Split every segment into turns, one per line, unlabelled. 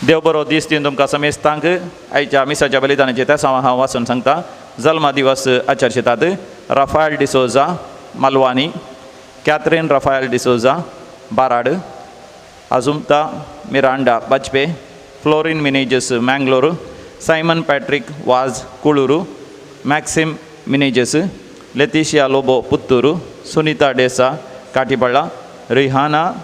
देव बरो दीस दिवन तुमकां समेस्तांक. आयच्या मिसाच्या बलिदानाचे तेसांव हांव वाचून सांगता. जल्मा दिवस आचरशितात Rafael D'Souza, Malvani, Catherine Rafael D'Souza, Barad, Ajumta Miranda, Bajpe, Florin Menezes, Mangalore, Simon Patrick Vaz, Kuluru, Maxim Menezes, Letitia Lobo, Puttur, Sunita D'Sa, Katipalla, Rihana,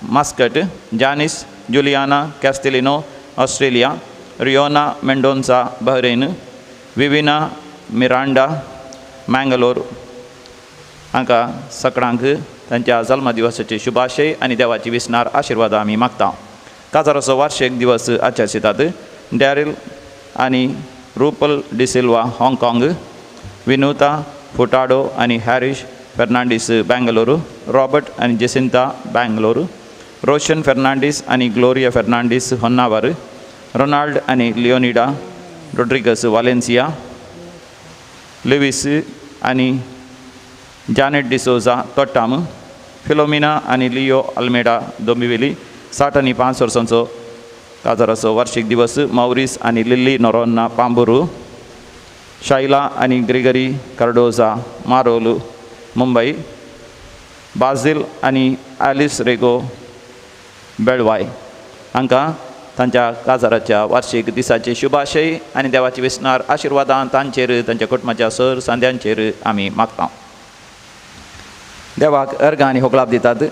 Muscat, Janice Juliana Castelino, Australia, Riona Mendonca, Bahrain, Vivina Miranda, Mangalore. हांकां सगळ्यांक तांच्या जल्म दिवसाचे शुभाशय आनी देवाची विसनार आशिर्वाद आमी मागता. काजाराचो वार्षिक दिवस आचरितात डॅरील आनी रुपल डिसिल्वा, हाँगकाँग, विनुता फुटाडो आनी हॅरीश फेर्नांडीस, बेंगलोर, रॉबर्ट आनी जेसिंता, बेंगलोर, रोशन फेर्नांडीस आनी ग्लोरिया फेर्नांडीस, होन्नावर, रोनाल्ड आनी लियोनिडा रोड्रिगस, वालेन्सिया, लुवीस आनी जानेट डिसोजा, तोट्टाम, फिलोमिना आनी लियो अल्मेडा, दोंबिवली. 65 वर्सांचो काजाराचो वार्षिक दिवस मौरीस आनी लिल्ली नोरोन्ना, पांबुरू, शैला आनी ग्रिगरी कार्डोजा, मारोल, मुंबई, बाझील आनी आलिस रेगो, बेळवाय. हांकां तांच्या काजाराच्या वार्षिक दिसाचे शुभाशय आनी देवाची विसनार आशिर्वादां तांचेर, तांच्या कुटुंबाच्या सर सांद्यांचेर आमी मागता. देवाक अर्गां आनी होगळाप दितात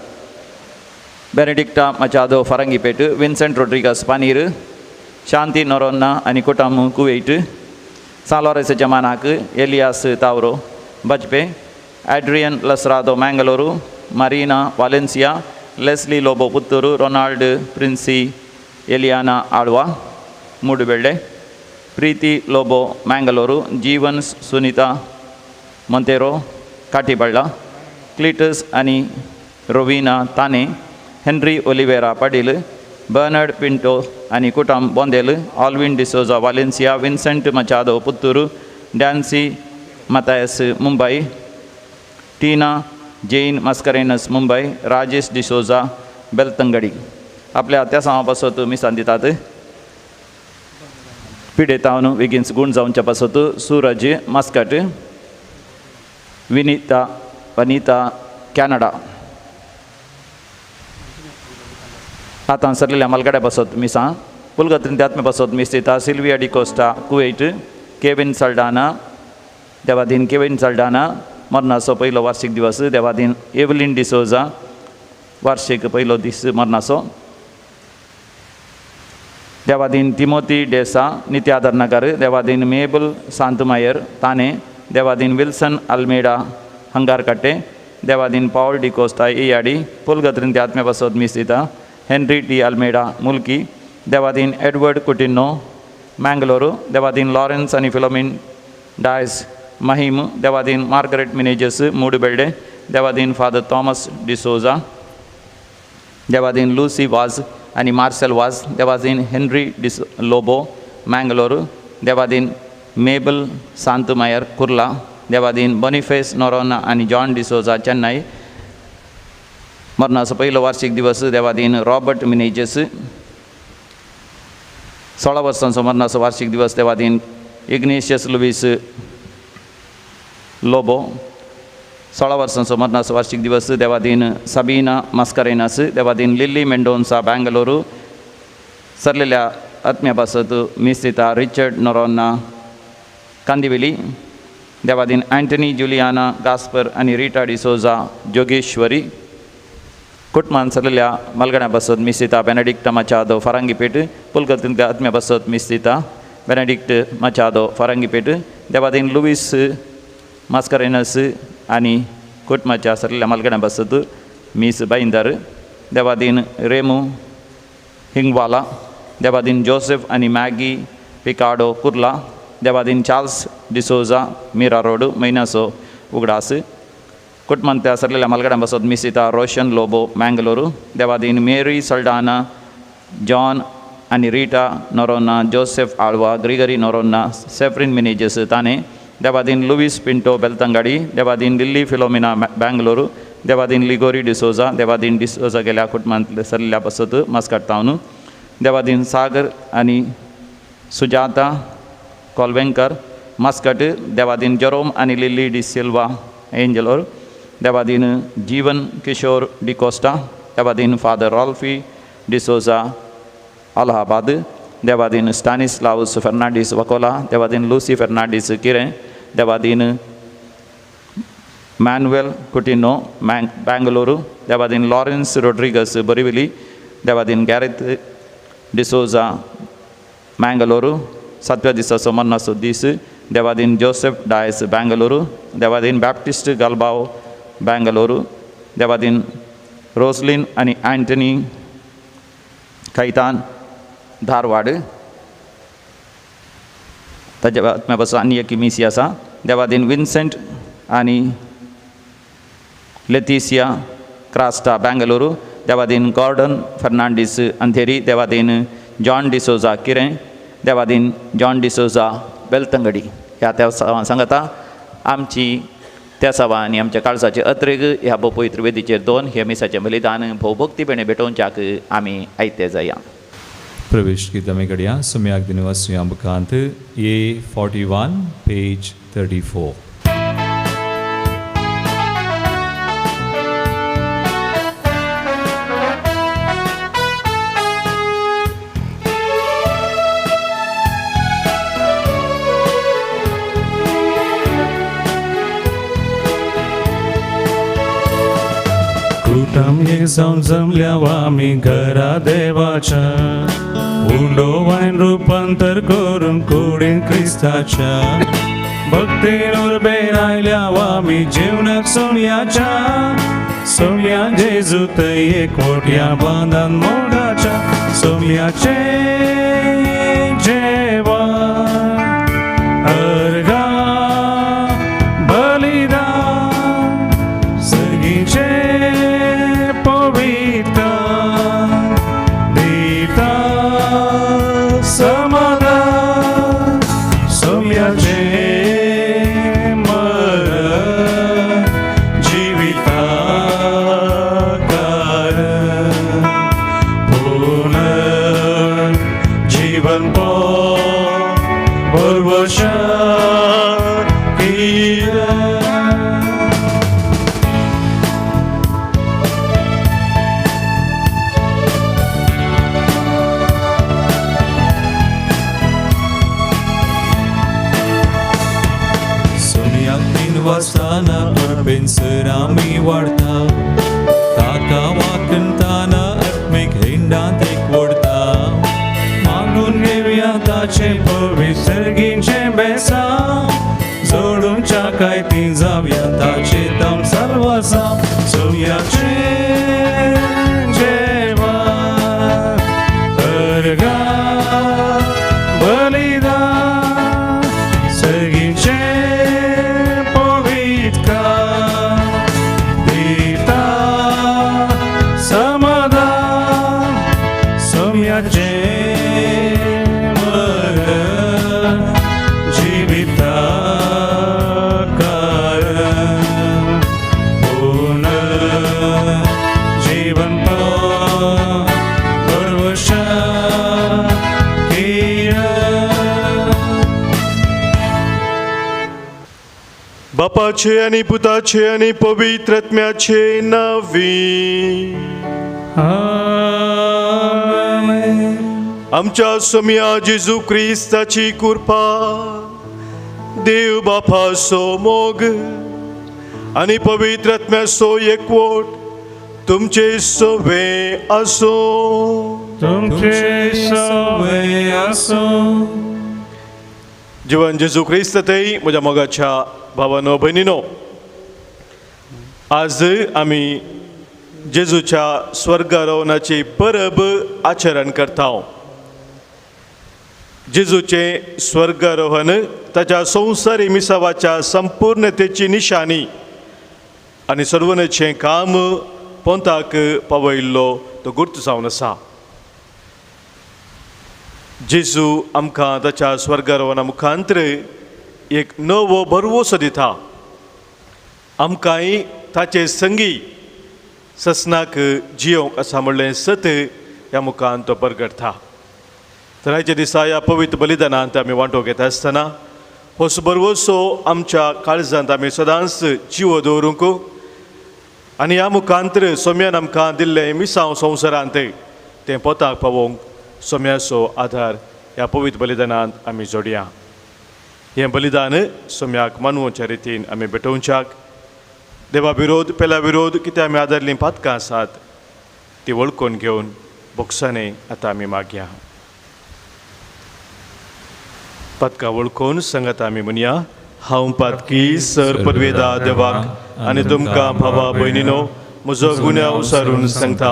Benedicta Machado, Farangipet, Vincent Rodrigues, Panir, Shanti Noronha आनी कुटुंब, Kuwait, सालोरेसाच्या मानाक Elias Tavro, Bajpe, Adrian Lasrado, Mangalore, Marina, Valencia, Leslie Lobo, Puttur, Ronald Princy, Eliana Alva, Moodubelle, Preethi Lobo, Mangalore, Jeevan Sunita Monteiro, Katipalla, Cletus आनी रोविना, ताने, Henry Oliveira, Patil, Bernard Pinto आनी कुटुंब, Bondel, Alvin D'Souza, Valencia, Vincent Machado, Puttur, Dancy Mathias, Mumbai, Tina Jane Mascarenhas, Mumbai, Rajesh D'Souza, Belthangady. आपल्या त्या पासत मिसान दितात. पिडेतावन वेगीन गूण जावच्या पासत सूरज, मस्कट, विनिता, वनिता, कॅनडा. आतां सरलेल्या मालगाड्या पासत मिसां पुलगतीन त्यात्मे पासत मीस दिता. Sylvia D'Costa, Kuwait, Kevin Saldanha, देवाधीन केविन सल्डाना, मरणाचो पयलो वार्षिक दिवस. देवाधीन एवलीन डिसोजा, वार्षिक पयलो दीस मरणाचो. देवाधीन तिमोती डेसा, नित्यादरनगर. देवाधीन मेबल सांतमायर, ताने. देवाधीन विल्सन अल्मेडा, हंगारकट्टे. देवाधीन पावल डिकोस्ता, एयाडी. पुलगत्रीन आत्म्या पासत मीस दिता. हेनरी टी अल्मेडा, मुल्की. देवाधीन एडवर्ड कुटिन्नो, मँगलोरू. देवाधीन लॉरेन्स आनी फिलोमिन डायस, महिम. देवाधीन मार्गरेट मिनेजस, मूडबेल्डे. देवाधीन फादर थॉमस डिसोजा. देवाधीन लुसी वाज आनी मार्सेल वाज. देवाधीन हेनरी डिस लोबो, मँगलोरू. देवाधीन मेबल सांतमायर, कुर्ला. देवाधीन बोनिफेस नोरोना आनी जॉन डिसोजा, चेन्नई. मरणाचो पयलो वार्षिक दिवस देवाधीन रॉबर्ट मिनेजस. 16 वर्सांचो मरणाचो वार्षिक दिवस देवाधीन इग्नेशियस लुवीस लोबो. 16 वर्सांचो मरणाचो वार्षिक दिवस देवाधीन साबिना मास्करेनास. देवाधीन लिल्ली मेंडोन्सा, बँगलोरू. सरलेल्या आत्म्या पासत मीस दिता Richard नोरोन्ना, Kandivali. देवाधीन Anthony Juliana Gaspard आनी रिटा डिसोजा, जोगेश्वरी. कुटुंबान सरलेल्या मालगड्या पासत मीस दिता बेनेडिक्ट माचादो, फारांगीपेट. पुलकतींतल्या आत्म्या पासत मीस दिता बेनेडिक्ट माचादो, फारांगीपेट. देवाधीन लुवीस मास्करेनस आनी कुटुंबाच्या सरलेल्या मालगड्या पासत मीस बाईंदर. देवाधीन रेमू हिंगवाला. देवाधीन जोसेफ आनी मॅगी पिकाडो, कुर्ला. देवाधीन चार्ल्स डिसोजा, मीरा रोड, म्हयन्याचो उगडास. कुटुंबांतल्या सरलेल्या मालगड्यां पासत मीस दिता रोशन लोबो, मँगलोरू. देवाधीन मेरी सल्डाना, जॉन आनी Rita Noronha, Joseph Alva, Gregory Noronha, Seferine Menezes, Thane. देवाधीन लुवीस पिंटो, बेलतंगाडी. देवाधीन लिल्ली फिलोमिना, बँगलोरू. देवाधीन लिगोरी डिसोजा. देवाधीन डिसोजा गेल्या कुटुंबांतले सरलेल्या पासत मस्कट तावन. देवादीन सागर आनी सुजाता कोलवेंकर मस्कट, देवादीन जेरोम आनी लिल्ली डिसिल्वा एंजलोर, देवादीन जीवन किशोर डिकोस्टा, देवादीन फादर रॉल्फी डिसोजा अलाहाबाद, देवादीन स्टानिस्लावस फर्नांडीस वकोला, देवादीन लुसी फर्नांडीस किरें, देवादीन मॅनुएल कुटिनो बेंगलुरू, देवादीन लॉरेन्स रोड्रिगस बोरिवली, देवादीन गॅरेथ डिसोजा मँगलोरू, सातव्या दिसाचो मरणाचो दीस, देवादीन जोसेफ डायस बेंगलुरू, देवादीन बॅप्टिस्ट गालबाव बेंगलुरू, देवादीन रोसलीन आनी अँटनी कैतान धारवाड. ताच्या आत्म्या पासून आनी एक मिसी आसा, देवादीन विन्सेंट आनी लेतिसिया क्रास्टा बेंगलुरू, देवादीन गॉर्डन फर्नांडीस अंधेरी, देवादीन जॉन डिसोजा किरें, देवादीन जॉन डिसोजा बेलतंगडी. ह्या त्या सांगता आमची त्या सभा आनी आमच्या काळजाचे अत्रेग ह्या भोव पवित्र वेदीचेर दोन हे मिसाचें बलिदान भोवभक्तीपणे भेटोवच्याक आमी आयते जाया.
प्रवेश गीत आमी घडया सुम्याक दिनवासुया मुखांत ए 41 पेज 34.
कुटुंब एक जावन जमल्या आमी घरा देवाच्या, उंडो वायन रुपांतर करून कुडीन क्रिस्ताच्या, भक्तीन उर्बेन आयल्या आमी जेवणाक सोमयाच्या, सोमया जेजू थंय एकवटया बांदान मोगाच्या, सोमयाचें जेवण अर्घा बलिदान सगीचें पवित्र दिता समाधान, सोमयाचें मरण जिविता कारण, पुनर्जीवन परवशा किरण.
सोमयाक 3 वाजताना उर्बेन सर आमी वाडता, ताका वाकणताना आत्मीक हिंडांत एकवडता,
मागून घेवया ताचें पवित्र सर्गीचें बेसां, जोडून काय ती जावया ताचें ताम साल्वासां, सोमयाचें जेवण अर्घा बलिदान सगीचें पवित्र दिता समाधान, सोमयाचें मरण जिविता कारण, पुनर्जीवन परवशा किरण.
बापाचे आनी पुताचे आनी पवित्र आत्म्याचे नांवी.
आमेन.
आमच्या सोमया जेजू क्रिस्ताची कृपा, देव बापाचो मोग आनी पवित्र आत्म्याचो एकवट तुमचे सवे आसूं.
तुमचे सवे आसूं.
जिवन जेजू क्रिस्त थंय म्हज्या मोगाच्या भावानो भयणीनो, आज आमी जेजूच्या स्वर्गारोहणाची परब आचरण करता. जेजूचें स्वर्गारोहण ताच्या संवसारी मिसावाच्या संपूर्णतेची निशाणी आनी सर्वनेचें काम पोंताक पावयल्लो तो गुर्त जावन आसा. जेजू आमकां ताच्या स्वर्गारोहणा मुखांतर एक नवो भरवंसो दिता. आमकांय ताचे संगी ससनाक जियोंक आसा म्हणलें सत ह्या मुखान तो परगटता. तर आयच्या दिसा ह्या पवित्र बलिदानांत आमी वांटो घेता आसतना होच भरवसो आमच्या काळजांत आमी सदांच जिवो दवरूंक आनी ह्या मुखांतर सोम्यान आमकां दिल्लें मिसांव संवसारांत तें पोताक पावोवंक सोम्याचो आदार ह्या पवित्र बलिदानांत आमी जोडया. हें बलिदान सोम्याक मानवच्या रितीन आमी भेटोवच्याक देवा विरोध पेल्या विरोध कितें आमी आदारलीं पातकां आसात ती वळखून घेवन बोक्सांनी आतां आमी मागया. पातकां वळखून सांगात आमी म्हणया, हांव पातकी सर पदवेदा देवाक आनी तुमकां भावा भयणीनो म्हजो गुन्यांव उसारून सांगता.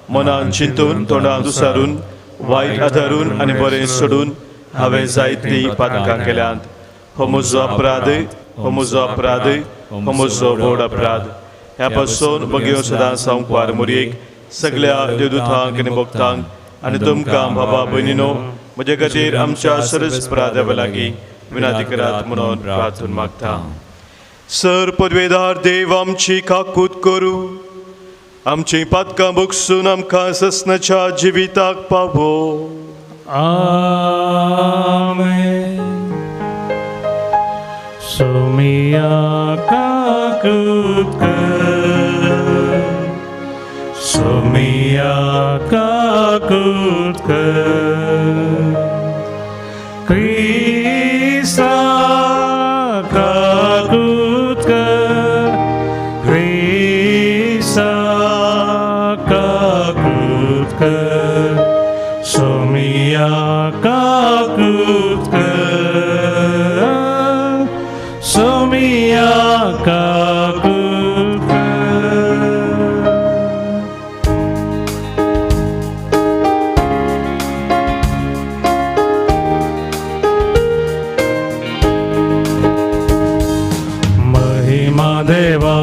मनान चिंतून तोंडान उसारून वायट आदारून आनी बरें सोडून हांवें जायतीं पातकां केल्यांत. हो म्हजो अपराध, हो म्हजो अपराध, हो म्हजो व्हड अपराध. ह्या पासून बगयो सदां संकवार मुरयेक सगळ्या देवदूतांक आनी भक्तांक आनी तुमकां भावा भयणीनो म्हजे खातीर आमच्या सरस्परा देवा लागीं विनंती करात म्हणून प्रार्थून मागता. सर पदवेदार देव आमची काकूत करूं, आमची पातकां बगसून आमकां ससनाच्या जिविताक पावो.
आमेन. सोमिया काकूत कर, सोमिया काकूत कर, क्रिस्ता काकूत कर, क्रिस्ता काकूत कर, सोमिया काकूत कर, सोमिया काकूत कर. महिमा देवा,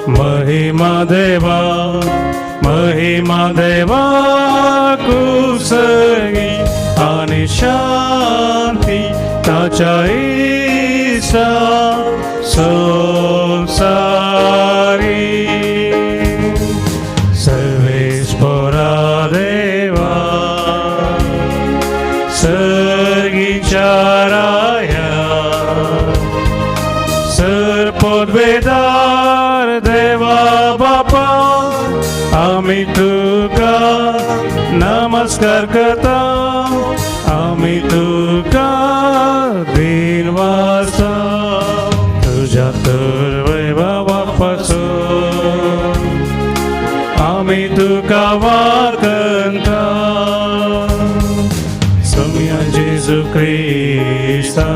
महिमा देवा, महिमा देवा कुसगी आणि शांती ताच्या इसा संसारी. सर्वेस्परा देवा सर्गीच्या राया, सरपदवेदार देवा बापा आमी तुका नमस्कार करता, आमी तुका दिन वाजता तुझ्या तर वैभवा पासून आमी तुका वाकंता. सोम्या जेजू क्रिस्ता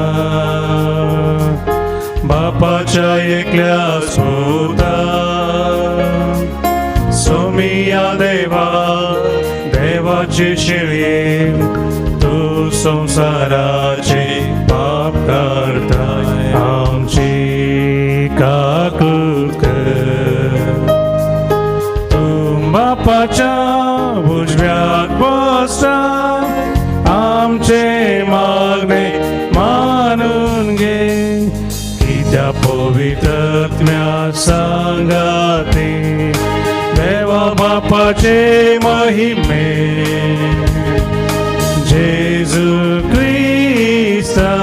बापाच्या एकल्या सुता, सोमिया देवा देवाची शिळये तू संसाराचे पाप करताय आमची काकूत कर. तू बापाच्या उजव्याक बसता आमचे मागणे मानून घे, कित्या पवित्रत्म्या सांगाते देवा बापाचे महिमे जेजू क्रिस्ता.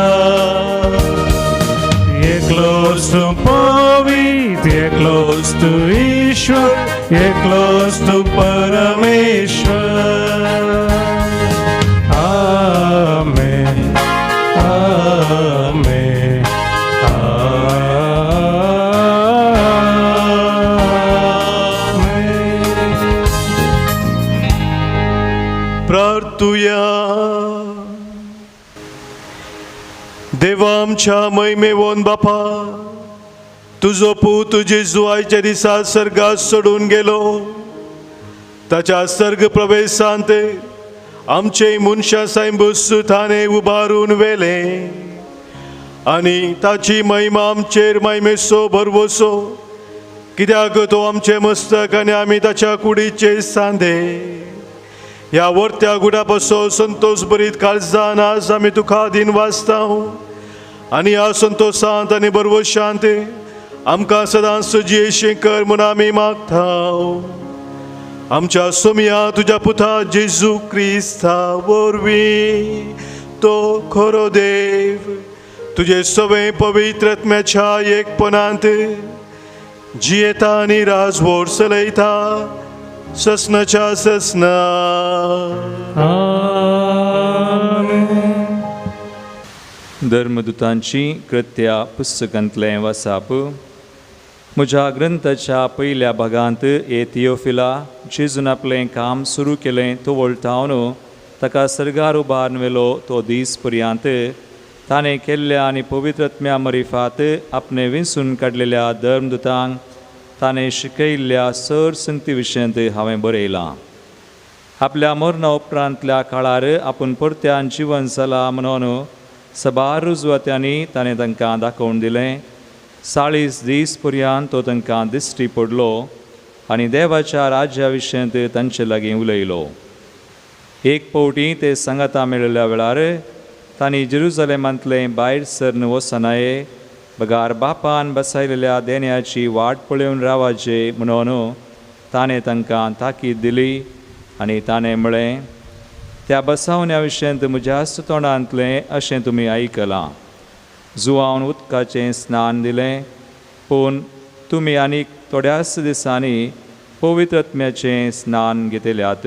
एकलोच तूं पवित्र, एकलोच तूं ईश्वर, एकलोच तूं परमेश्वर. आमेन, आमेन, आमेन.
प्रार्थुया. देवा आमच्या महिमेवन बापा, तुजो पूत जेजू आयच्या दिसा सर्गात सोडून गेलो. ताच्या सर्ग प्रवेशांत आमचे मनशां सायबूस थाने उबारून वेले आनी ताची महिमा आमचेर महिमेचो भरवसो, कित्याक तो आमचे मस्तक आनी आमी ताच्या कुडीचे सांदे. ह्या वर्त्या गुडा पासून संतोष बरीत काळजान आज आमी तुका दिन वाचता आनी ह्या संतोषांत आनी बरवशांत आमकां सदांच जियेशें कर म्हूण आमी मागता. आमच्या सोमया तुज्या पुता जेजू क्रिस्ता वरवीं तो खरो देव तुजे सवे पवित्र आत्म्याच्या एकपणांत जियेता आनी राजवोर चलयता ससनाच्या ससना.
धर्मदूतांची कृत्या पुस्तकांतलें वासाप. म्हज्या ग्रंथाच्या पयल्या भागांत ए थियोफिला जेजून आपलें काम सुरू केलें तो वळटावन ताका सर्गार उबारून व्हेलो तो दीस पर्यंत ताणें केल्ल्या आनी पवित्र आत्म्या मरिफात आपणें विंचून काडलेल्या धर्मदूतांक ताणें शिकयल्ल्या सर संगती विशयांत हांवें बरयलां. आपल्या मरणा उपरांतल्या काळार आपूण परत्यान जिवन जाला म्हणून सबार रुजवात्यांनी ताणें तांकां दाखोवन दिलें. 40 दीस पर्यंत तो तांकां दिश्टी पडलो आनी देवाच्या राज्या विशयांत तांचे लागीं उलयलो. एक फावटी ते सांगाता मेळिल्ल्या वेळार तांणी जेरुजलेमांतलें भायर सरन वचनाये बगार बापान बसायलेल्या देण्याची वाट पळोवन रावाचे म्हणून ताणें तांकां ताकीद दिली आनी ताणें म्हळें, त्या बसावण्या विशयांत म्हज्याच तोंडांतलें अशें तुमी आयकलां. जुवान उदकाचें स्नान दिलें पूण तुमी आनीक थोड्याच दिसांनी पवित्र आत्म्याचें स्नान घेतल्यात.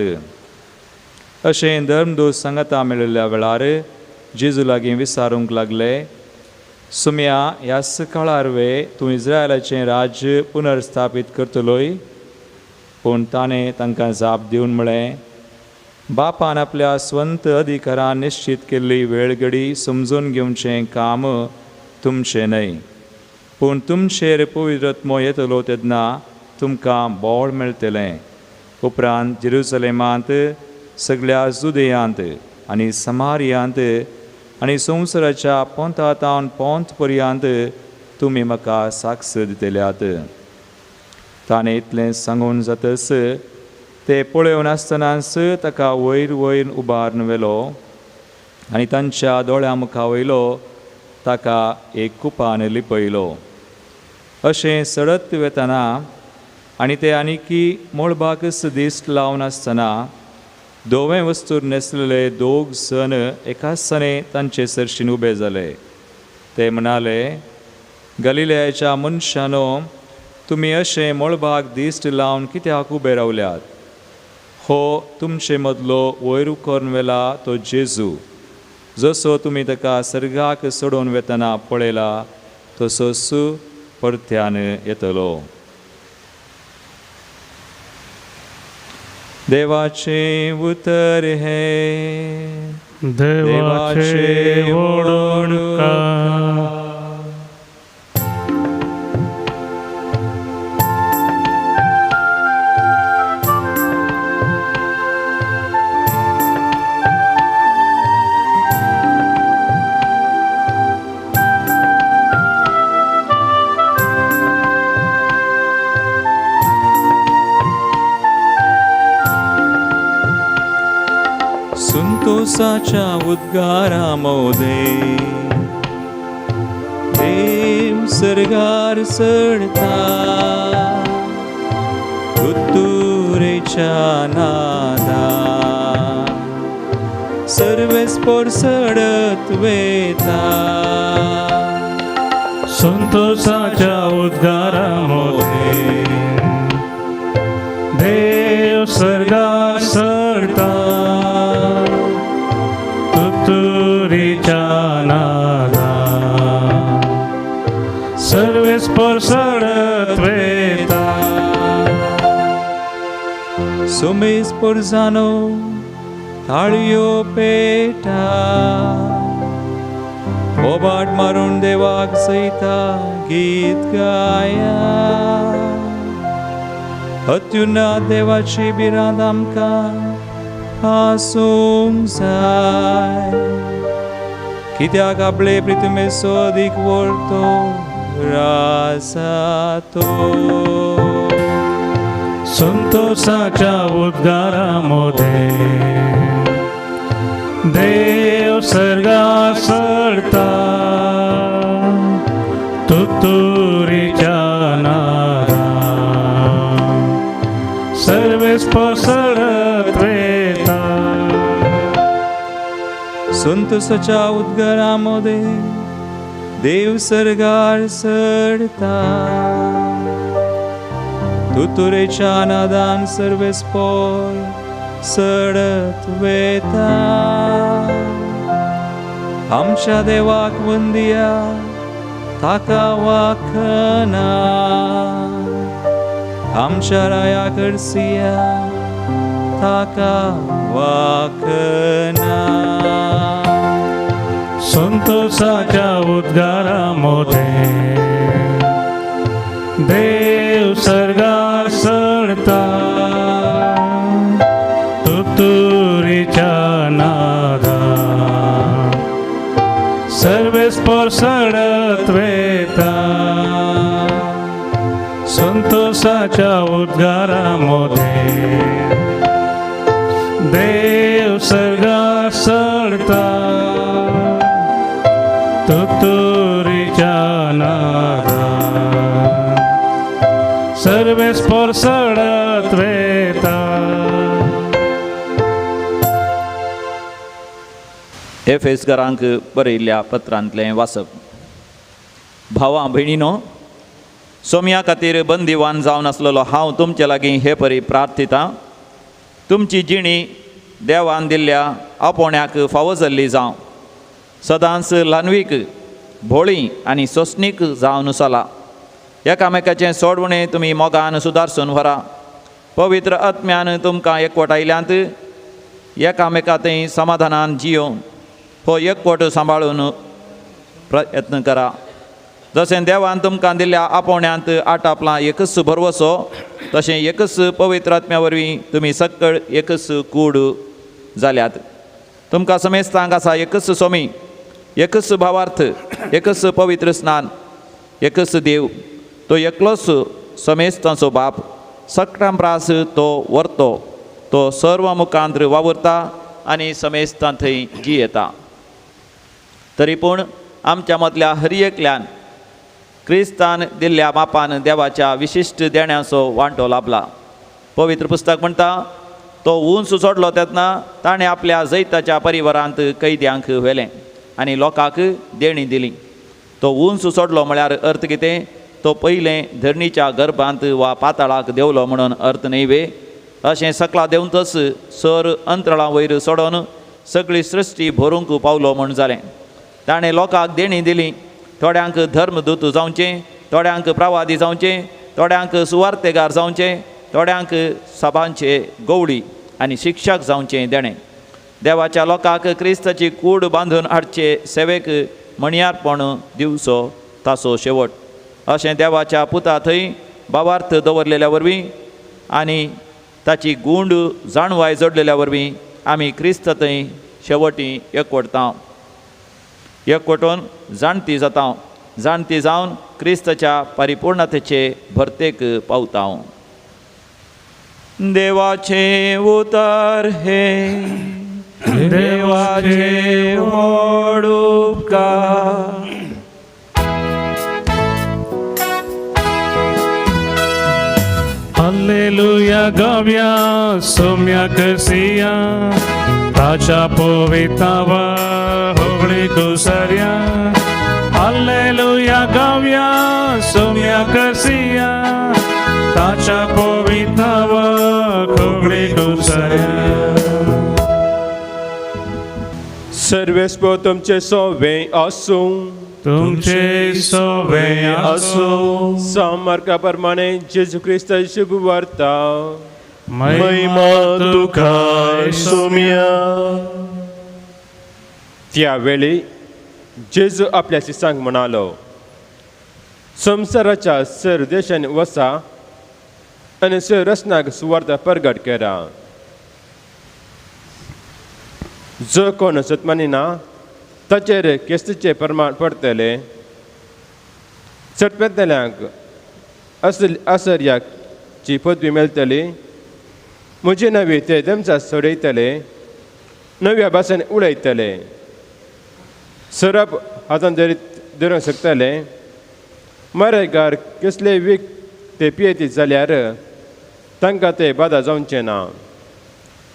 अशें धर्मदूत सांगाता मेळिल्ल्या वेळार जेजू लागीं विचारूंक लागले, सुम्या ह्याच काळार वे तूं इस्रायलाचें राज्य पुनर्स्थापीत करतलोय? पूण ताणें तांकां जाप दिवन म्हळें, बापान आपल्या स्वंत अधिकारान निश्चित केल्ली वेळगडी समजून घेवचें काम तुमचें न्हय, पूण तुमचेर पवित्र आत्मो येतलो तेन्ना तुमकां बळ मेळटलें. उपरांत जेरुसलेमांत सगळ्या जुदेयांत आनी समारियांत आनी संवसाराच्या पोंतातावन पोंत पर्यंत तुमी म्हाका साक्ष दितल्यात. ताणें इतलें सांगून जातच ते पळोवन आसतनाच ताका वयर वयर उबारून व्हेलो आनी तांच्या दोळ्या मुखा वयलो ताका एक कुपान लिपयलो. अशें सडत वेतना आनी ते आनीकी मळबाकच दिश्ट लावन आसतना धवें वस्तूर न्हेसलेले दोग जण एकाच सणे तांचे सरशीन उबे जाले. ते म्हणाले, गलिलयाच्या मनशानो, तुमी अशें मळबाक दिश्ट लावन कित्याक उबे रावल्यात? हो तुमचे मदलो वयर करून व्हेला तो जेजू, जसो तुमी ताका सर्गाक सोडून वेतना पळयला तसोच परत्यान येतलो. देवाचें उतर हें
देवाचें वडोणकार.
संतोषाच्या उद्गारा मोदे देव सर्गार चडता तुतुरेच्या नादा सर्वेस्पोर चडत वेता.
संतोषाच्या उद्गारा मोदे देव सर्गार चडता तुतुरीच्या नादा सर्वेस्पोर चडत वेता.
सुमेस पोरजानो थाळयो पेटा बोबाट मारून देवाक सयता गीत गाया. अत्युन्नत देवाची भिरांत आमकां आसूंक जाय, कित्याक आपले प्रितमेचो अदीक व्हरतो राजा तो.
संतोषाच्या उद्गारा मोदे देव सर्गार चडता तुतुरीच्या नादा सर्वेस्पोर
संतोषाच्या उद्गारा मोदें देव सर्गार चडता. तुतुरेच्या नादान सर्वेस्पोर चडत वेता. आमच्या देवाक वंदिया ताका वाखना, आमच्या राया करसिया ताका वाखना.
संतोषाच्या उद्गारा मोदें देव सर्गार चडता. तुतुरीच्या नादा सर्वेस्पोर चडत वेता. संतोषाच्या उद्गारा मोदें देव सर्गार चडता. तुतुरीच्या नादा सर्वेस्पोर चडत वेता.
एफेसकरांक बरयल्ल्या पत्रांतलें वाचप. भावा भयणीनो, सोम्या खातीर बंदिवान जावन आसलेलो हांव तुमचे लागीं हे परी प्रार्थितां, तुमची जिणी देवान दिल्ल्या आपोवण्याक फावो जाल्ली जावं. सदांच ल्हानवीक, भोळी आनी सोंसणीक जावन चला. एकामेकाचें सोडवणें तुमी मोगान सुदारसून व्हरा. पवित्र आत्म्यान तुमकां एकवटायल्यांत एकामेका थंय समाधानान जियोवन हो एकवट सांबाळून प्रयत्न करा. जशें देवान तुमकां दिल्ल्या आपोवण्यांत आटापलां एकच भरवसो, तशें एकच पवित्र आत्म्या वरवीं तुमी सकळ एकच कूड जाल्यात. तुमकां समेस्तांक आसा एकच सोमी, एकच भावार्थ, एकच पवित्र स्नान, एकच देव. तो एकलोच समेस्तांचो बाप, सगळ्यां प्रास तो व्हरतो, तो सर्व मुखांत वावुरता आनी समेस्तां थंय जियेता. तरी पूण आमच्या मदल्या हर एकल्यान क्रिस्तान दिल्ल्या मापान देवाच्या विशिश्ट देण्याचो वांटो लाभला. पवित्र पुस्तक म्हणटा, तो उंच चडलो तेन्ना ताणें आपल्या जैताच्या परिवारांत कैद्यांक व्हेलें आनी लोकांक देणी दिली. तो उंच चडलो म्हळ्यार अर्थ कितें? तो पयलें धरणीच्या गर्भांत वा पाताळाक देंवलो म्हणून अर्थ न्हय वे? अशें सकला देंवतच सर अंतराळा वयर चडोन सगळी सृश्टी भरूंक पावलो म्हूण जालें. ताणें लोकांक देणी दिली. थोड्यांक धर्मदूत जावचें, थोड्यांक प्रवादी जावचें, थोड्यांक सुवार्तेगार जावचें, थोड्यांक सभांचे गवळी आनी शिक्षक जावचें देणें. देवाच्या लोकांक क्रिस्ताची कूड बांदून हाडचे सेवेक म्हणयारपण दिवचो ताचो शेवट. अशें देवाच्या पुता थंय भावार्थ दवरलेल्या वरवीं आनी ताची गूंड जाणवाय जोडलेल्या वरवीं आमी क्रिस्त थंय शेवटी एकवटता. एकवटून जाणती जाता, जाणती जावन क्रिस्ताच्या परिपूर्णतेचे भरतेक पावता. देवाचे उतर हे देवाचे व्हड उपकार.
हालेलुया गाव्या सोम्या करसिया, ताच्या पवितावा होगळी कुसर्या. हालेलुया गाव्या सोम्या करसिया, ताच्या पवितावा होगळी कुसर्या.
सर्वेस्पोर तुमचे सोवे आसूं,
तुमचे सोवे आसूं.
सामार्का प्रमाणे जेजू क्रिस्ताची शुभ वार्ता.
महिमा तुका सोम्या.
त्या वेळी जेजू आपल्या शिसांक म्हणालो, संवसाराच्या सर देशांनी वसा आनी सर रचनाक सुवार्ता परगट करा. जो कोण सत मानिना ताचेर केस्तीचें प्रमाण पडटलें. चटपेतल्यांक आसर्याची पदवी मेळटली. म्हजे नवी ते दमसा सोडयतले, नव्या भाशेन उडयतले, सरप हातान धरूंक शकतले. मरेगार कसलेय वीख ते पियेतीत जाल्यार तांकां ते बादा जावचें ना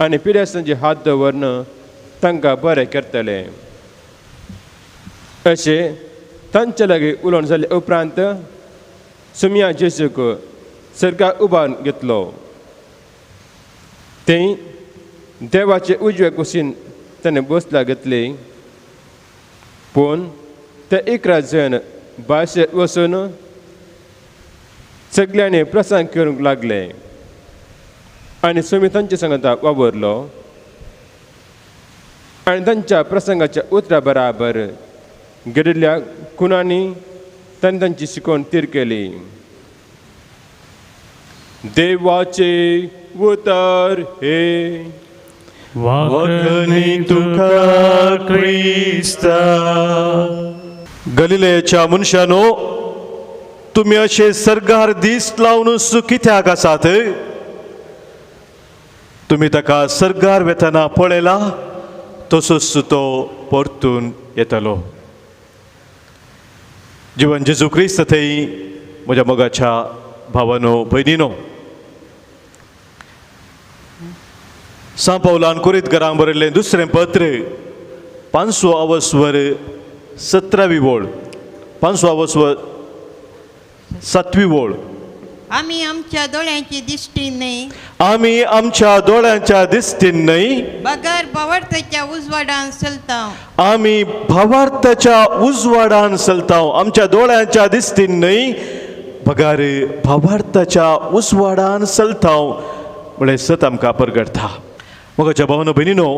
आनी पिडेस्तांचे हात दवरून
तांकां बरें करतले. अशें तांचे लागीं उलोवन जाले उपरांत सुमया जेजूक सर्गाक उबारून घेतलो. थंय देवाचे उजवे कुशीन ताणें बसला घेतली. पूण ते 11 जण भाशेंत वचून सगल्यांनी प्रसंग करूंक लागले आनी सुमी तांचे सांगता वावरलो आनी तांच्या प्रसंगाच्या उतरा बराबर घडिल्ल्या खुनांनी तांणी तांची शिकवण तीर केली. देवाचे उतर हे.
वाखणी तुका क्रिस्ता.
गलिलेच्या मनशानो, तुमी अशे सर्गार दीस लावन कित्याक आसात? तुमी ताका सर्गार वेतना पळयला तसोच तो परतून येतलो. जिवन जेजू क्रिस्त थंय म्हज्या मोगाच्या भावानो भयणीनो, सां पावलान कुरीत घरांक बरयल्लें दुसरें पत्र 5 आवस्वर 17वी वळ, 5 आवस्वर 7वी वळ.
आमी आमच्या दोळ्यांची दिश्टी न्हय,
आमी आमच्या दोळ्यांच्या दिश्टीन न्हय,
बगर भावार्थाच्या उजवाडान चलता.
आमी भावार्थाच्या उजवाडान चलता. आमच्या दोळ्यांच्या दिश्टीन न्हय बगर भावार्थाच्या उजवाडान चलता म्हळें सत आमकां परगटता. मोगाच्या भावनो भयणीनो,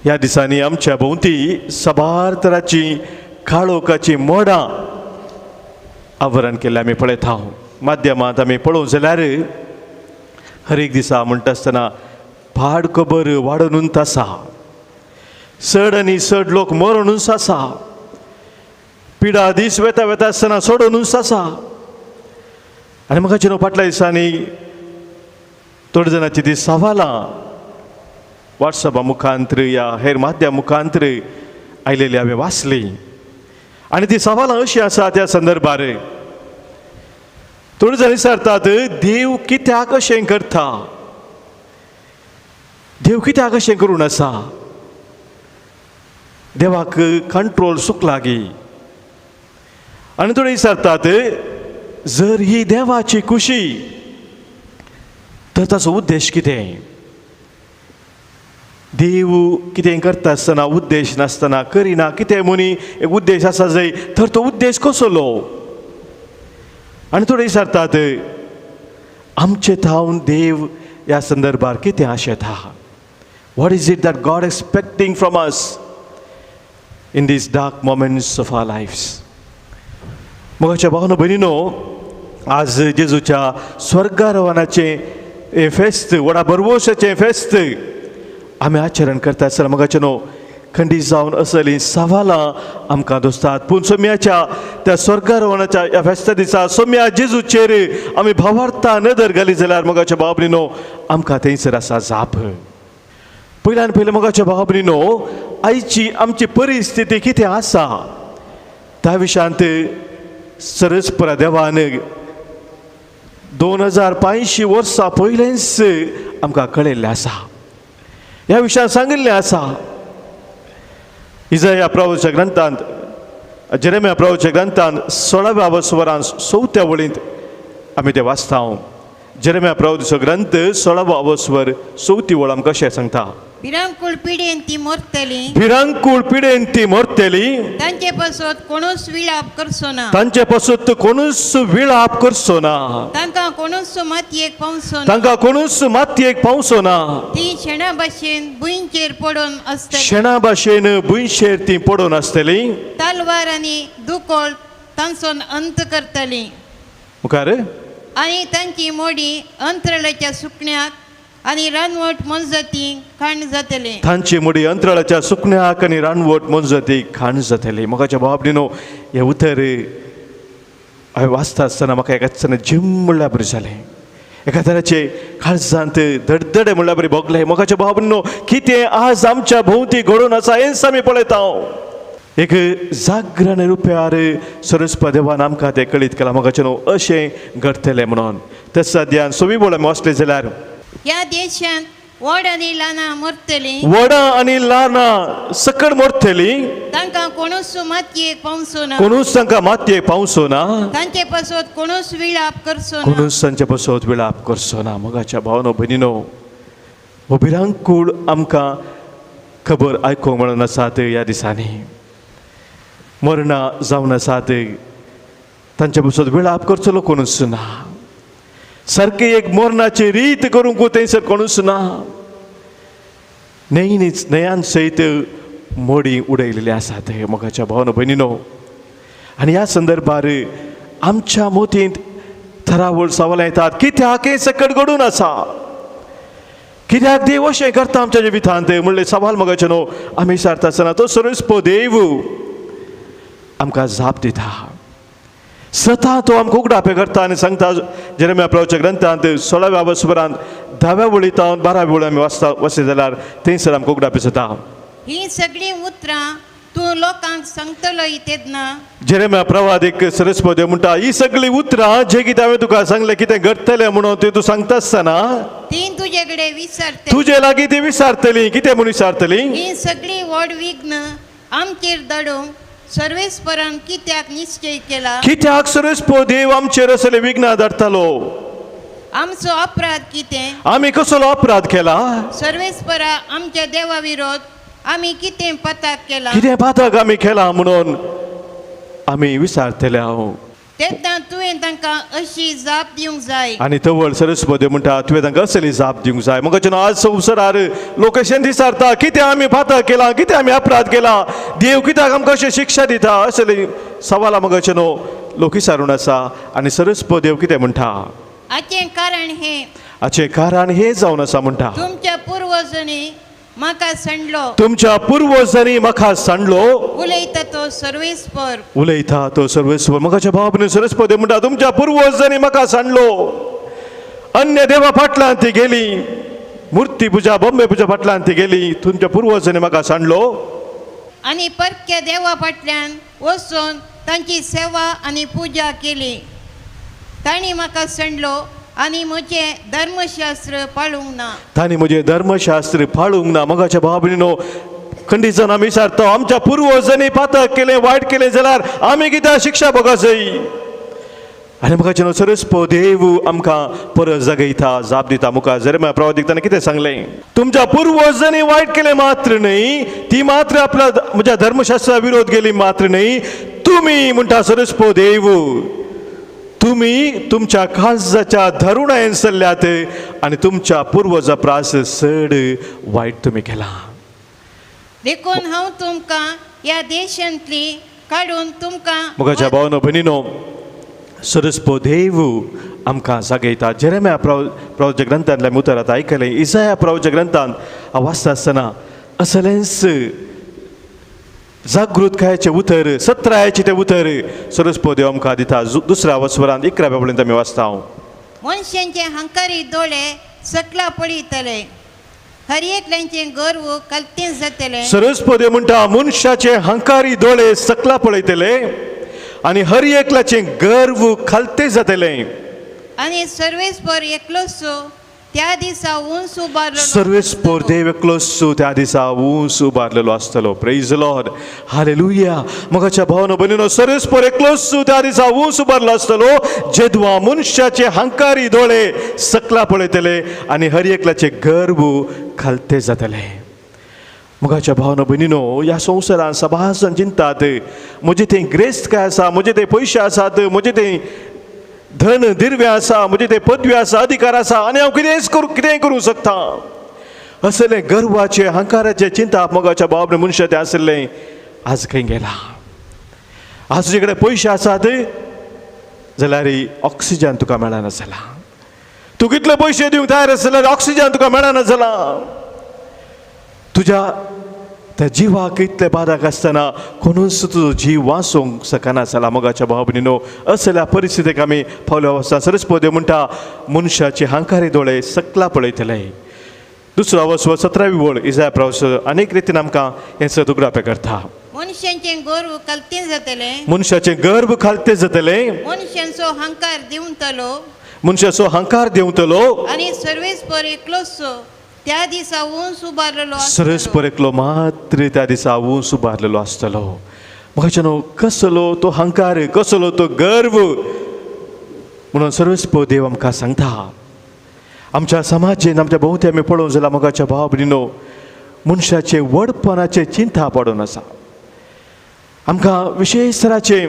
ह्या दिसांनी आमच्या भोंवती साबार तराची काळोखाची मोडां आवरण केल्लें आमी पळयता. माध्यमांत आमी पळोवंक जाल्यार हर एक दिसा म्हणटा आसतना पाड खबर वाडोवनूच आसा, चड आनी चड लोक मरणूच आसा, पिडा दीस वेता वेता आसतना सोडोवनूच आसा. आनी म्हाका चिनो फाटल्या दिसांनी थोडे जाणांची ती सवालां वॉट्सॅपा मुखांत्र या हेर माध्यम मुखांत्र आयलेली हांवें वाचली आनी ती सवालां अशीं आसा त्या संदर्भार. थोडे जाण विचारतात, देव कित्याक अशें करता, देव कित्याक अशें करून आसा, देवाक कंट्रोल चुकला गी? आनी थोडे विचारतात, जर ही देवाची खुशी तर ताचो उद्देश कितें? देव कितें करता आसतना उद्देश नासतना करिना कितें म्हणी एक उद्देश आसा जाय तर तो उद्देश कसलो? आनी थोडे विचारतात, आमचे थावन देव ह्या संदर्भार कितें आशेता? What is it that God expecting from us in these dark moments of our lives? मोगाच्या भावनो भयणीनो, आज जेजूच्या स्वर्गारोहणाचें हें फेस्त, व्हडा भरवंशाचें फेस्त आमी आचरण करता आसतना मोगाचे न्हू खंडीत जावन असलीं सवालां आमकां दोसतात. पूण सोम्याच्या त्या स्वर्गारोहणाच्या ह्या फेस्ता दिसा सोम्या जेजूचेर आमी भावार्था नदर घाली जाल्यार मोगाच्या भाव भयणीनो आमकां थंयसर आसा जाप. पयल्यान पयलें मोगाच्या भाव भयणीनो, आयची आमची परिस्थिती कितें आसा त्या विशयांत सरस्परा देवान 2500 वर्सां पयलेंच आमकां कळयल्लें आसा, ह्या विशयान सांगिल्लें आसा. इजाया प्रभूच्या ग्रंथांत, जेरेमिया प्रभूच्या ग्रंथांत 16व्या वसवरान 4थ्या वळींत आमी तें वाचता. जेरेमिया प्रभूचो ग्रंथ 16व्या वसवर 4थी वळ आमकां कशें सांगता,
भिरांकूळ पिडेन ती मरतली,
भिरांकूळ पिडेन ती मरतली,
तांचे पासत कोणूच विळाप करचो ना,
तांचे पासत कोणूच विळाप करचो ना,
तांकां कोणूच मातयेक पावचो ना,
तांकां कोणूच मातयेक पावचो ना,
ती शेणा भाशेन भुंयचेर पडून आसतली,
शेणा भाशेन भुंयचेर ती पडून आसतली,
तलवार आनी दुकोळ तांचो अंत करतली
मुखार,
आनी तांची मोडी अंतराळाच्या सुकण्याक आनी रानवट मोनजाती खाण जातले,
तांची मुडी अंतराळाच्या सुकण्याक आनी रानवट मोनजाती खाण जातली. मोगाच्या भाव भयणीनो, हें उतर हांवें वाचता आसतना म्हाका एका आसतना जीम म्हणल्यार बरें जालें, एका तराचे काळजांत धडधडे म्हणल्यार बरें भोगलें. मोगाच्या भाव भयणीनो, कितें आज आमच्या भोंवती घडोवन आसा हेंच आमी पळयता. एक जागरण रुपयार सरस्पत देवान आमकां तें कळीत केलां मोगाचें न्हू अशें घडटलें म्हणून. तशें ध्यान सोमी बोळ आमी वाचलें जाल्यार
ह्या देशांत व्हड आनी ल्हानां मरतलीं,
व्हडां आनी ल्हानां सकड मरतलीं,
तांकां कोणूच मातयेक पावचो ना,
कोणूच तांकां मातयेक पावचो ना,
तांचे पासत कोणूच विळाप करचो ना,
कोणूच तांचे पासत विळाप करचो ना. मोगाच्या भावनो भयणीनो, हो भिरांकूळ आमकां खबर आयकूंक मेळून आसात ह्या दिसांनी. मरणां जावन आसात, तांचे पासत विळाप करचो कोणूच ना. सारकी एक मरणाची रीत करूंक थंयसर कोणूच ना. न्हंयनीच न्हंयान सयत मोडी उडयलेली आसात. मोगाच्या भावनो भयणीनो, आनी ह्या संदर्भार आमच्या मोतींत थरावळ सवालां येतात, कित्याक हें सकट घडून आसा, कित्याक देव अशें करता आमच्या जिवितांत म्हणलें सवाल मोगाचें न्हू आमी विचारता आसतना तो सर्वेस्पर देव आमकां जाप दिता. सता तो आमकां उगडापे करता आनी सांगता. जेरेमिया प्रवचन ग्रंथांत 16व्या वसभरांत 10व्या वळी तावन 12व्या वळी आमी वाचता वचत जाल्यार थंयसर आमकां उगडापे जाता.
ही सगळीं उतरां तूं लोकांक सांगतलो तेन्ना
जेरेमिया प्रवादीक सर्वेस्पर देव म्हणटा, ही सगळीं उतरां जे कितें हांवें तुका सांगलें कितें घडटलें म्हणून तें तूं सांगता आसतना
ती तुजे कडेन विचारतली,
तुजे लागीं ती विचारतली. कितें म्हूण विचारतली?
ही सगळीं व्हड विघ्न आमचेर धाडूंक सर्वेस्परान कित्याक निश्चय केला?
कित्याक सर्वेस्पर देव आमचेर असले विघ्न धाडटालो?
आमचो अपराध कितें?
आमी कसलो अपराध केला?
सर्वेस्परा आमच्या देवा विरोध आमी कितें पातक केला?
कितें पातक आमी केला म्हणून आमी विचारतले हांव.
तेन्ना तुवें तांकां अशी जाप दिवंक जाय.
आनी तवळ सर्वेस्पर देव म्हणटा तुवें तांकां असली जाप दिवंक जाय. मग आज संवसारार लोक अशें विचारता, कितें आमी पातक केला, कितें आमी अपराध केला, देव कित्याक आमकां अशें शिक्षा दिता, असली सवालां मगाचें न्हू लोक विचारून आसा. आनी सर्वेस्पर देव कितें म्हणटा?
हाचें कारण हें,
हाचें कारण हें जावन आसा म्हणटा,
तुमच्या पुर्वजांनी म्हाका सांडलो,
तुमच्या पुर्वजांनी म्हाका सांडलो,
उलयता तो सर्वेस्पर,
उलयता तो सर्वेस्पर. मगाच्या भाव सर्वेस्पर देव म्हणटा तुमच्या पुर्वजांनी म्हाका सांडलो, अन्य देवा फाटल्यान ती गेली, मुर्ती पुजा बॉम्बे पुजा फाटल्यान ती गेली, तुमच्या पुर्वजांनी म्हाका सांडलो
आनी परक्या देवा फाटल्यान वचून तांची सेवा आनी पुजा केली. तांणी म्हाका सांडलो आनी म्हजें धर्मशास्त्र पाळूंक ना,
तांणी म्हजें धर्मशास्त्र पाळूंक ना. मगाच्या भाव भयणीनो, खंडीत जावन आमी विचारता आमच्या पुर्वजांनी पातक केलें, वायट केलें जाल्यार आमी कित्याक शिक्षा भोगा जाय? आनी मगाचे न्हू सर्वेस्पर देव आमकां परत जागयता, जाप दिता. मुखार जेरेमिया प्रवादीक ताणें कितें सांगलें? तुमच्या पुर्वजांनी वायट केलें मात्र न्हय, ती मात्र आपल्या म्हज्या धर्मशास्त्रा विरोध गेली मात्र न्हय, तुमी म्हणटा सर्वेस्पर देव तुमी तुमच्या काळजाच्या धरुणायन चल्ल्यात आनी तुमच्या पुर्वजा प्रास चड वायट तुमी केला.
देखून हांव तुमकां ह्या देशांतली काडून तुमकां
मोगाच्या भावनो भयणीनो, सर्वेस्पर देव आमकां जागयता. जेरेमिया प्रवचन ग्रंथांतल्या आमी उतरांत आयकलें, इसाया प्रवचन ग्रंथांत हांव वाचता आसतना असलेंच जागृतकायेचें उतर, सत्रायेचें तें उतर सर्वेस्पर देव आमकां दिता. दुसऱ्या वस्वरांत 11व्या वळींत आमी वाचता हांव.
मनशांचे हंकारी दोळे सकला पळयतले, हर एकल्याचें गर्व कलतें जातलें.
सर्वेस्पर देव म्हणटा मनशाचे हंकारी दोळे सकला पळयतले आनी हर एकल्याचें गर्व खालतें जातलें.
आनी सर्वेस्पर एकलोच त्या दिसा उंच उबारलेलो,
सर्वेस्पर देव एकलोच त्या दिसा उंच उबारलेलो आसतलो. Praise Lord, hallelujah. मोगाच्या भावनो भयणीनो, सर्वेस्पर एकलोच त्या दिसा उंच उबारलो आसतलो जेदवा मनशाचे हंकारी दोळे सकला पळयतले आनी हर एकल्याचे गर्व खालते जातले. मोगाच्या भावनो भयणीनो, ह्या संवसारान सभासन चिंतात म्हजें थंय ग्रेस्त काय आसा, म्हजे थंय पयशे आसात, म्हजें थंय धन दिर्वे आसा, म्हजे ते पदवी आसा, अधिकार आसा आनी हांव कितेंच करूं, कितेंय करूंक शकता, असलें गर्वाचें हंकाराचें चिंता मोगाच्या भाव मनशां तें आशिल्लें आज खंय गेला? आज तुजे कडेन पयशे आसात जाल्यार ऑक्सिजन तुका मेळना जाला, तूं कितले पयशे दिवंक तयार आसा जाल्यार ऑक्सिजन तुका मेळना जाला, तुज्या त्या जिवाक इतले बाधक आसतना कोणूच तुजो जीव वाचोवंक शकना जाला. मोगाच्या भाव भयणीनो, असल्या परिस्थितीक आमी पावल्या आसता. सर्वेस्पर देव म्हणटा मनशाचे हंकारी दोळे सकला पळयतले. दुसरो वस्व 17वी वळ इसाया प्रवचन अनेक रितीन आमकां हें सद उगडापें करता.
मनशांचें गर्व खालतें जातलें,
मनशाचें गर्व खालतें जातलें,
मनशांचो हंकार देंवतलो,
मनशाचो हंकार देंवतलो
आनी सर्वेस्पर एकलोच त्या दिसा ऊंच उबारलेलो
सरस परेकलो मात्र त्या दिसा ऊंच उबारलेलो आसतलो. मोगाच्यानो कसलो तो हंकार, कसलो तो गर्व. म्हणून सर्वस्व देव आमकां सांगता, आमच्या समाजेन आमच्या भोंवती आमी पळोवंक जाल्यार मोगाच्या भाव भयणीनो मनशाचे व्हडपणाचे चिंता पडून आसा. आमकां विशेश तराचें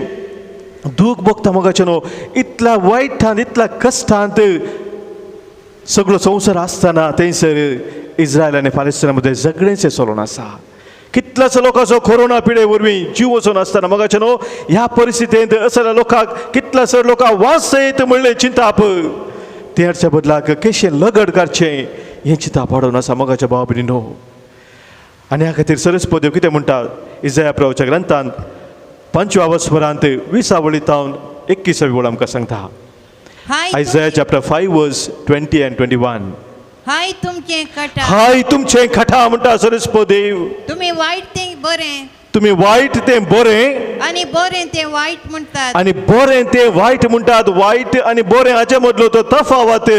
दूख भोगता मोगाच्यानो, इतल्या वायटान इतल्या कश्टांत सगळो संवसार आसतना थंयसर इस्रायल आनी पालेस्टिना मदें झगडेंचें चलून आसा. कितल्याशा लोकांचो कोरोना पिडे वरवीं जीव वचून आसतना मोगाच्यानो ह्या परिस्थितींत असल्या लोकांक कितल्याशा लोकांक वास येत म्हणलें चिंताप, तेच्या बदलाक कशें लगड काडचें हें चिंताप वाडोवन आसा मोगाच्या भाव भयणीनो. आनी ह्या खातीर सरस्पत देव कितें म्हणटा इजाया प्रभूच्या ग्रंथांत 5व्या वस्वरांत 20 वळी तावन 21 वळ आमकां सांगता. Isaiah chapter 5 verse 20 and 21.
हाय तुमचें खटा,
हाय तुमचें खटा म्हणटा सरस्पत देव,
तुमी वायट तें बरें,
तुमी वायट तें बरें
आनी बरें तें वायट म्हणटात,
आनी बरें तें वायट म्हणटात. वायट आनी बरें हाचे मदलो तो तफावत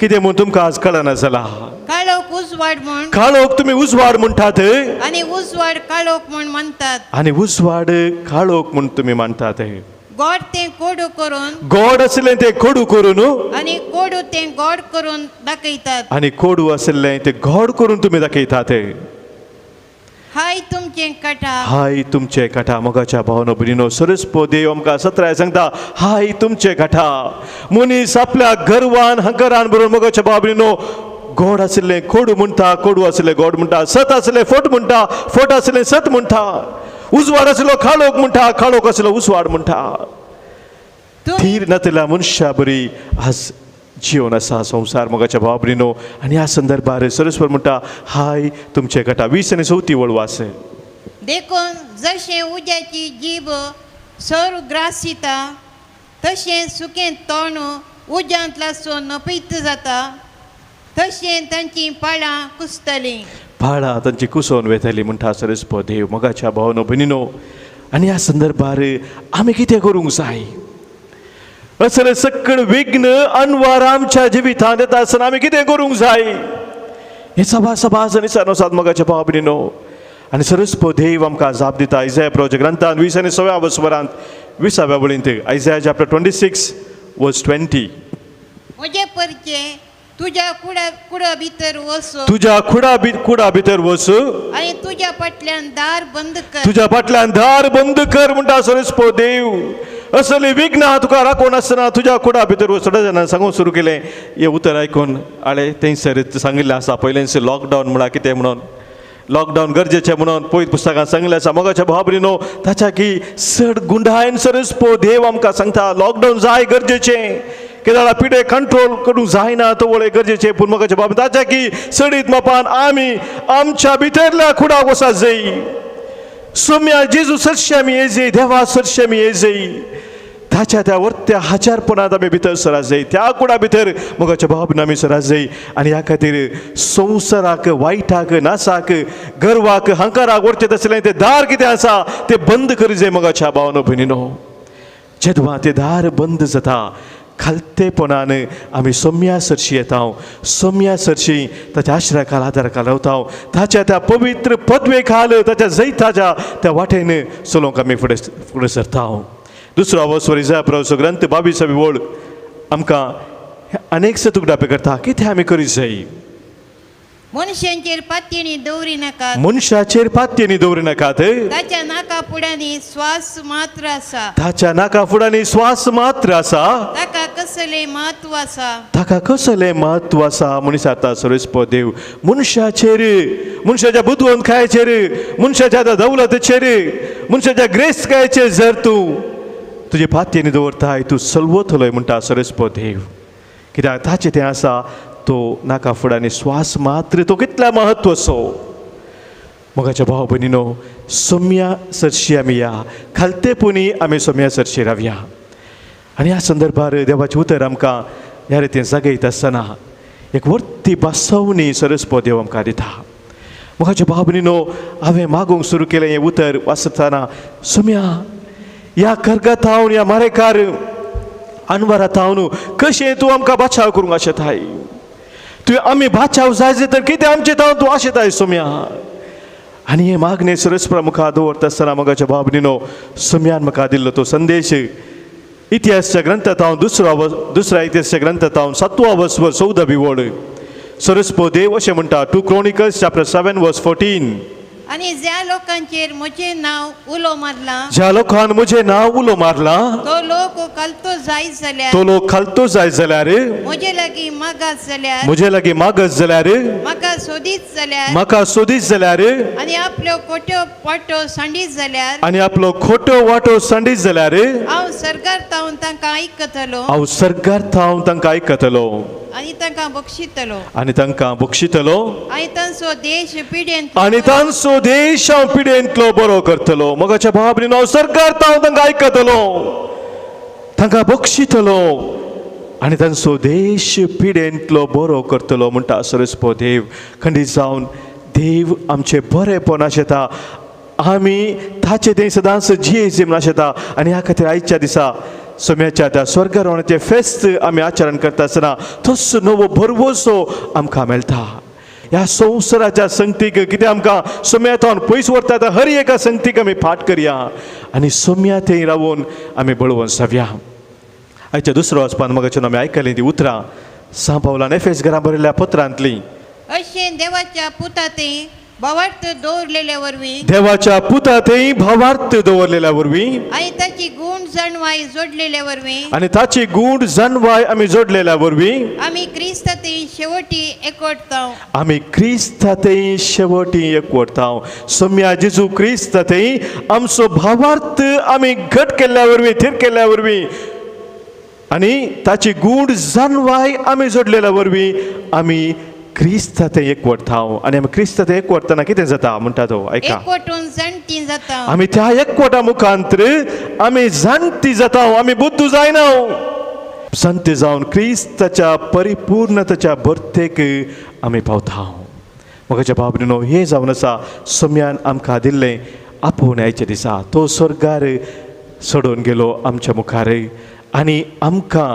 कितें म्हूण तुमकां आज कळना जाला.
काळोख उजवाड म्हूण,
काळोख तुमी उजवाड म्हणटात
आनी उजवाड काळोख म्हूण मानतात,
आनी उजवाड काळोख म्हूण तुमी मानतात.
गोड तें कोडू करून,
गोड आशिल्लें तें कोडू करून,
आनी कोडू तें गोड करून दाखयतात,
आनी कोडू आशिल्लें तें गोड करून तुमी दाखयतात.
हाय तुमचें कटा,
हाय तुमचें कटा. मोगाच्या भावनो भयणीनो सरस्पत देव आमकां सत्राय सांगता, हाय तुमचें कटा. मनीस आपल्या गर्वान हंकरान बरोवन मोगाच्या भाव भयणीनो गोड आशिल्लें कोडू म्हणटा, कोडू आशिल्लें गोड म्हणटा, सत आशिल्लें फट म्हणटा, फट आशिल्लें सत म्हणटा, उजवाड आशिल्लो काळोख म्हणटा, काळोख आशिल्लो उजवाड म्हणटा. थीर नातल्या मनशा बरी आज जिवन आसा संवसार मोगाच्या भाव भयणीनो. आनी ह्या संदर्भार सरस्वर म्हणटा हाय तुमचे गटा. 20 आनी 4 वळ वास.
देखून जशें उज्याची जीब सर्व ग्रासिता तशें सुकें तोंड उज्यांत लासून नपयत जाता, तशें तांचीं पाळां कुसतलीं,
पाळां तांची कुसोवन वेतली म्हणटा सरस्पत देव मोगाच्या भावनो भयणीनो. आनी ह्या संदर्भार आमी कितें करूंक जाय? असले सकळ विघ्न अनवार आमच्या जिवितांत येता आसतना आमी कितें करूंक जाय? हे सभा सभास आनी सानोसाद मोगाच्या भाव भयणीनो. आनी सरस्पत देव आमकां जाप दिता इजाया प्रभूच्या ग्रंथांत 20 आनी 6व्या वस्वरांत 20व्या वळींत. Isaiah chapter 26 verse 20.
म्हजे परचे तुज्या कुडा भितर वच,
तुज्या कुडा भितर वच
आनी तुज्या फाटल्यान दार बंद कर,
तुज्या फाटल्यान दार बंद कर म्हणटा सरस्पत देव. असली विघ्न तुका राखून आसतना तुज्या कुडा भितर वच. थोड्या जाणांनी सांगूंक सुरू केलें हें उतर आयकून आळे थंयसर सांगिल्लें आसा पयलेंच लॉकडावन म्हळ्यार कितें म्हणून, लॉकडावन गरजेचें म्हणून पयत पुस्तकांत सांगिल्लें आसा. मोगाच्या भाव भयणीनो ताच्या की चड गुंडायन सरस्पत देव आमकां सांगता लॉकडावन जाय गरजेचें, कित्याक पिडे कंट्रोल करूंक जायना तो वळे गरजेचें. पूण मोगाच्या भाव ताच्या की चडीत मापान आमी आमच्या भितरल्या कुडाक वचा जाय. सोम्या जेजू सरशी आमी येजय, देवा सरशी आमी येजय, ताच्या त्या वर्त्या हाजारपणांत आमी भितर सरा जाय, त्या कुडा भितर मोगाच्या भाव भयणीनो आमी सरा जाय. आनी ह्या खातीर संवसाराक वायटाक नासाक गर्वाक हंकाराक वरचें तसलें तें दार कितें आसा तें बंद करी जाय मोगाच्या भावनो भयणीनो. जेदवा तें दार बंद जाता खालतेपणान आमी सोम्या सरशी येता, सोम्या सरशी ताच्या आश्रया खाल आदार खाल रावता, ताच्या त्या पवित्र पदवे खाल ताच्या जैताच्या त्या वाटेन चलोवंक आमी फुडें फुडें सरता. दुसरो अवस्वर इजाया प्रभूचो ग्रंथ 22वी वळ आमकां अनेक तुकडापे करता कितें आमी करीत जाय.
मनशांचेर पातयेणी दवरी नाकात,
मनशाचेर पातयेणी दवरी नाकात,
ताच्या नाका फुड्यांनी श्वास मात्र आसा,
ताच्या नाका फुड्यांनी श्वास मात्र आसा,
ताका कसलें म्हत्व आसा,
ताका कसलें म्हत्व आसा. मनीस आतां सरस्पत देव मनशाचेर, मनशाच्या बुदवंतकायेचेर, मनशाच्या दौलतीचेर, मनशाच्या ग्रेस्तकायेचेर जर तूं तुजे पातयेनी दवरताय तूं सलवतलोय म्हणटा सरस्पत देव. कित्याक ताचें तें आसा तो नाका फुडांनी श्वास मात्र तो कितल्या महत्व असो. मोगाच्या भाव भयणीनो सोम्या सरशी आमी या, खालतेपणी आमी सोम्या सरशी रावया. आनी ह्या संदर्भार देवाचें उतर आमकां ह्या रितीन जागयत आसतना एक वर्ती बसवणी सरस्पत देव आमकां दिता. मोगाच्या भाव भयणीनो हांवें मागूंक सुरू केलें हें उतर वाचतना सोम्या ह्या करगतावन ह्या मारेकार अनवरातावन कशें तूं आमकां बचाव करूंक आशेताय. तुवें आमी बाचाव जाय तर कितें आमचें तावन तूं आशेताय सोम्या. आनी हे मागणे सरस्परा मुखार दवरता आसतना मोगाच्या भाव भयणीनो सोम्यान म्हाका दिल्लो तो संदेश इतिहासच्या ग्रंथात हांव दुसऱ्या इतिहासच्या ग्रंथात हांव 7 वर्स 14 वड सरस्पो देव अशें म्हणटा 2 Chronicles chapter 7 verse 14.
आनी ज्या लोकांचेर म्हजें नांव उलो मारला,
ज्या लोकान म्हजें नांव उलो मारला,
तो लोक खालतो जायत जाल्यार,
तो लोक खालतो जायत जाल्यार,
म्हजे लागीं मागत जाल्यार,
म्हजे लागीं मागत जाल्यार,
म्हाका सोदीत जाल्यार,
म्हाका सोदीत जाल्यार,
आनी आपल्यो खोट्यो वाटो सांडीत जाल्यार,
आनी आपलो खोटो वाटो सांडीत जाल्यार,
हांव सरकार तावन तांकां आयकतलो,
हांव सरकार थावन तांकां आयकतलो,
आनी तांकां बक्षितलो,
आनी तांकां बक्षितलो,
आनी तांचो देश पिडेन,
आनी तांचो देश हांव पिडेंतलो बरो करतलो. मोगाच्या भाव भयणीनो हांव सरकार तावन तांकां आयकतलो, तांकां बक्षितलो आनी तांचो देश पिडेंतलो बरो करतलो म्हणटा सरस्पो देव. खंडीत जावन देव आमचें बरेंपण आशेता, आमी ताचें तें सदांच जिये म्हूण आशेता. आनी ह्या खातीर आयच्या दिसा सोम्याच्या त्या स्वर्गारोहणाचें फेस्त आमी आचरण करता आसतना तोच नवो भरवसो आमकां मेळटा. ह्या संवसाराच्या संगतीक कितें आमकां सोम्या थावन पयस व्हरता तर हर एका संगतीक आमी फाट करया आनी सोम्या थंय रावून आमी बळवंत जावया. आयच्या दुसरो वाचपान मगाच्यान आमी आयकलीं ती उतरां सां पावलान एफेस घरां बरयल्ल्या पत्रांतलीं.
अशें देवाच्या पुता थंय भावार्थ दवरलेल्या वरवीं,
देवाच्या पुता थंय भावार्थ दवरलेल्या वरवीं,
आनी ताची गूण जाणवाय जोडलेल्या वरवीं,
आनी ताची गूण जाणवाय आमी जोडलेल्या वरवीं,
आमी क्रिस्ता थंय शेवटी एकवटता,
आमी क्रिस्ता थंय शेवटी एकवटता. सोम्या जेजू क्रिस्ता थंय आमचो भावार्थ आमी घट केल्ल्या वरवीं, थीर केल्ल्या वरवीं, आनी ताची गूण जाणवाय आमी जोडलेल्या वरवीं आमी क्रिस्ता थंय एकवटता. आनी आमी क्रिस्ता थंय एकवटतना कितें जाता म्हणटा तो आयका,
एकवटून जाणटी जाता,
आमी त्या एकवटा मुखांतर आमी जाणटी जाता, आमी बुद्ध जायना, संत जावन क्रिस्ताच्या परिपूर्णताच्या भरतेक आमी पावता. मोगाच्या भाव भयणीनो हें जावन आसा सोम्यान आमकां दिल्लें आपोवन आयच्या दिसा तो स्वर्गार सोडून गेलो आमच्या मुखार आनी आमकां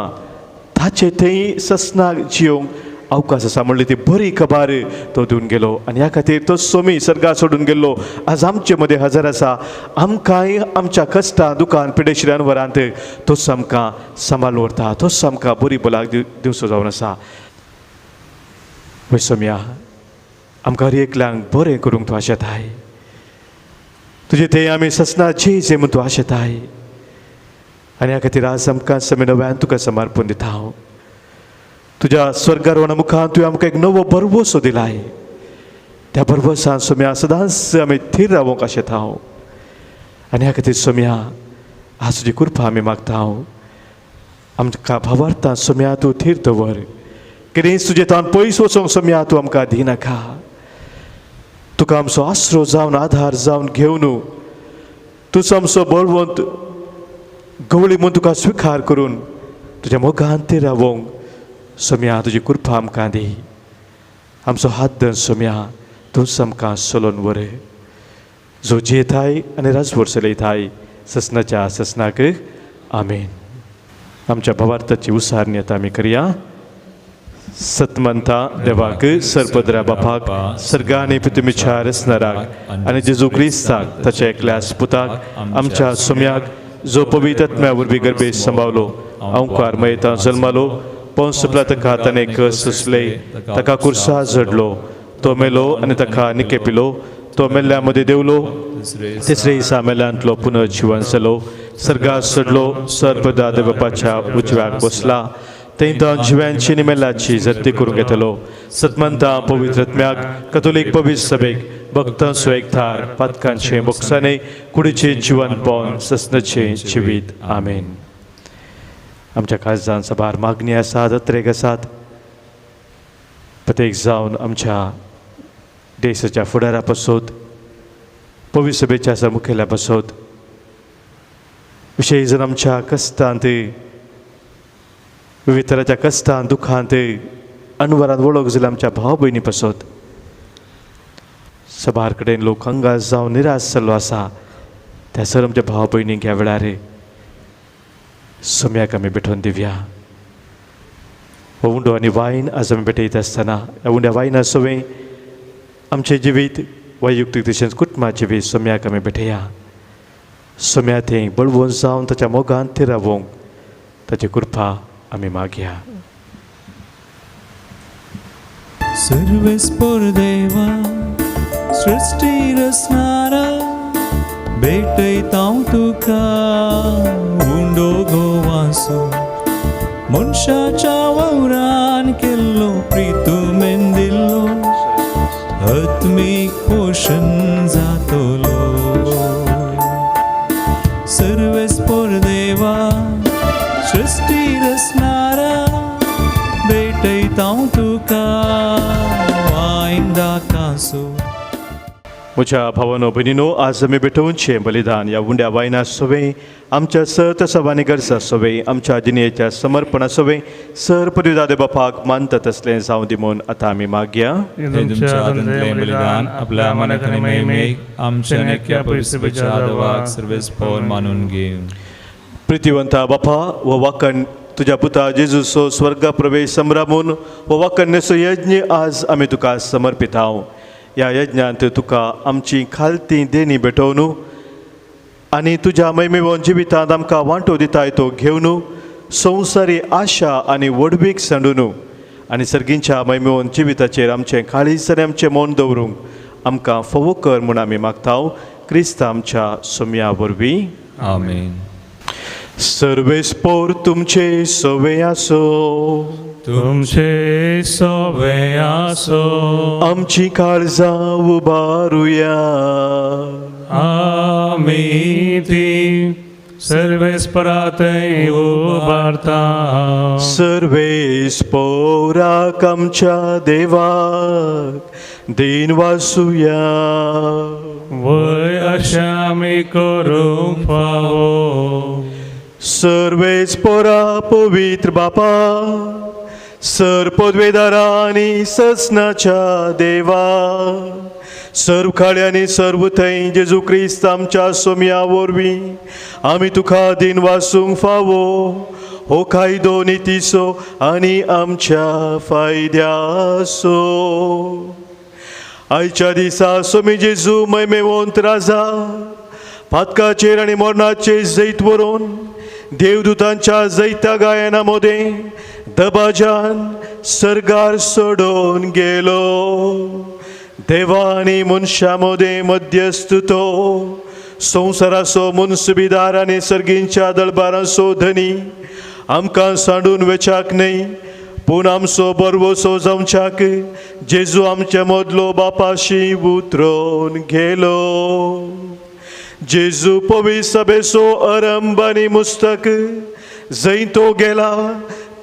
ताचे थंय ससनाक जियोंक अवकाश आसा म्हणली ती बरी खबर तो दिवन गेलो. आनी ह्या खातीर तो सोमी सर्गार सोडून गेल्लो आज आमचे मदें हजर आसा. आमकांय आमच्या कश्टां दुकान पिडेशिऱ्यान वरांत तोच आमकां सांबाळून व्हरता, तोच आमकां बरी भलाक दिवचो जावन आसा. वय सोम्या आमकां हर एकल्यांक बरें करूंक तूं आशेताय, तुजे थंय आमी ससना जे जे म्हूण तूं आशेताय. आनी ह्या खातीर आज आमकां समे नव्यान तुका समर्पण दिता हांव. तुज्या स्वर्गारोहणा मुखार तुवें आमकां एक नवो भरवसो दिलाय, त्या भरवसान सोम्या सदांच आमी थीर रावोंक आशेता हांव. आनी ह्या खातीर सोम्या आज तुजी कृपा आमी मागता हांव. आमकां भावार्थान सोम्या तूं थीर दवर, कितेंच तुजें तावन पयस वचोंक सोम्या तूं आमकां दिनाका. तुका आमचो आसरो जावन आधार जावन घेवन तूंच आमचो बळवंत गवळी म्हूण तुका स्विकार करून तुज्या मोगान थीर रावोंक सोम्या तुजी कृपा आमकां दी. आमचो हात धर सोम्या, तूंच आमकां चलोवन व्हर, जो जियेताय आनी राजवट चलयताय ससनाच्या ससनाक आमेन. आमच्या भावार्थाची उसारणी आतां आमी करया. सतमंता देवाक सर्पद्रा बापाक सर्गा आनी पृथ्वीच्या रचणाराक आनी जेजू क्रिस्ताक ताच्या एकल्या पुताक आमच्या सोम्याक जो पवित्र आत्म्या वरवीं गर्भेत सांबावलो, अंकार मयता जल्मालो, पोंस ताका ताणें कस सोंसले, ताका कुर्सा जडलो, तो मेलो आनी ताका निकेपिलो, तो मेल्ल्या मदें देंवलो, तिसरे दिसा मेल्यांतलो पुनर्जिवन जालो, सर्गार चडलो, सर्पदा देवपाच्या उजव्याक बसला, थंय तो जिव्यांची आनी मेल्ल्याची जत्ती करूंक येतलो. सतमंता पवित्र आत्म्याक कथोलीक पवित्र सभेक भक्तांचो एकठार पातकांचें बोगसाणें कुडीचें जिवनपण ससनाचें जिवीत आमेन. आमच्या काळजान साबार मागणी आसात, अत्रेक आसात, प्रत्येक जावन आमच्या देशाच्या फुडारा पासत, पवित्र सभेच्या मुखेल्या पासत, विशेश जण आमच्या कश्टांत, विविध तराच्या कश्टांत दुखांत अनवरांत वळख जाल्या आमच्या भाव भयणी पासत. सबार कडेन लोक अंगास जावन निराश जाल्लो आसा, त्या सर आमच्या भाव भयणींक ह्या वेळार सोम्याक आमी भेटोवन दिवया. हो उंडो आनी वायन आज आमी भेटयता आसतना ह्या उंड्या वायना सवें आमचें जिवीत वैयुक्तीक तशेंच कुटुंबा जिवीत सोम्याक आमी भेटया. सोम्या थंय बळवंत जावन ताच्या मोगान थिरावंक ताची कृपा आमी मागया.
सर्वेस्पोर देवा सृष्टी रचणारा भेटयता हांव तुका उंडो गोवासो मनशाच्या वावरान केल्लो प्रितुमेन दिल्लो आत्मीक पोशण जातलो. सर्वेस्पोर देवा सृष्टी रचणारा भेटयता हांव तुका वायन दाकासो.
म्हज्या भावानो भयणीनो, आज आमी भेटोवचें बलिदान ह्या उंड्या वायना सवें आमच्या सत सभानी गरजा सवें आमच्या जिणेच्या समर्पणा सवें सर पदवीदादे बापाक मानता तसलें जावं दी म्हूण आतां आमी मागया.
तुमच्या हातांतलें बलिदान आपल्या मनाक आनी महिमेक आमच्या नेक्या परिसभेच्या देवाक सर्वेस्पोर मानून घेवन.
प्रितिवंता बापा, हो वाकण तुज्या पुता जेजूचो स्वर्ग प्रवेश संभ्रमून हो वाकण्याचो यज्ञ आज आमी तुका समर्पित हांव. ह्या यज्ञांत तुका आमची खालती देणी भेटोवन आनी तुज्या महिमेवन जिवितांत आमकां वांटो दिताय तो घेवन संवसारी आशा आनी व्हडवीक सांडून आनी सर्गींच्या महिमेवन जिविताचेर आमचें काळीज आनी आमचें मन दवरूंक आमकां फावो कर म्हूण आमी मागता क्रिस्त आमच्या सोम्या वरवीं.
आमेन.
सर्वेस्पोर तुमचे सवे आसो.
तुमचे सवे आसो.
आमची काळजां उबारुया.
आमी ती सर्वेस्परातय उबारता.
सर्वेस्पोराक आमच्या देवाक दीन वासुया.
वय अशें आमी करूंक फावो.
सर्वेस्पोरा पवित्र बापा, सर पदवेदारा आनी ससनाच्या देवा, सर्व खाड्यांनी सर्व थंय जेजू क्रिस्त आमच्या सोम्या वरवीं आमी तुका दीन वासूंक फावो. हो कायदो नितीचो आनी आमच्या फायद्याचो. आयच्या दिसा सोमी जेजू महिमेवंत राजा पातकाचेर आनी मरणाचेर जैत व्हरून देवदूतांच्या जैता गायना मदें दबाजान सर्गार सोडून गेलो. देवा आनी मनशां मदें मध्यस्थ तो संवसाराचो मुनसुबीदार आनी सर्गींच्या दळबारांचो धनी आमकां सांडून वेच्याक न्हय पूण आमचो बरवसो जावच्याक जेजू आमचे मदलो बापाशी उतरोन गेलो. जेजू पवित्र सभेचो अरंभ आनी मुस्तक जंय तो गेला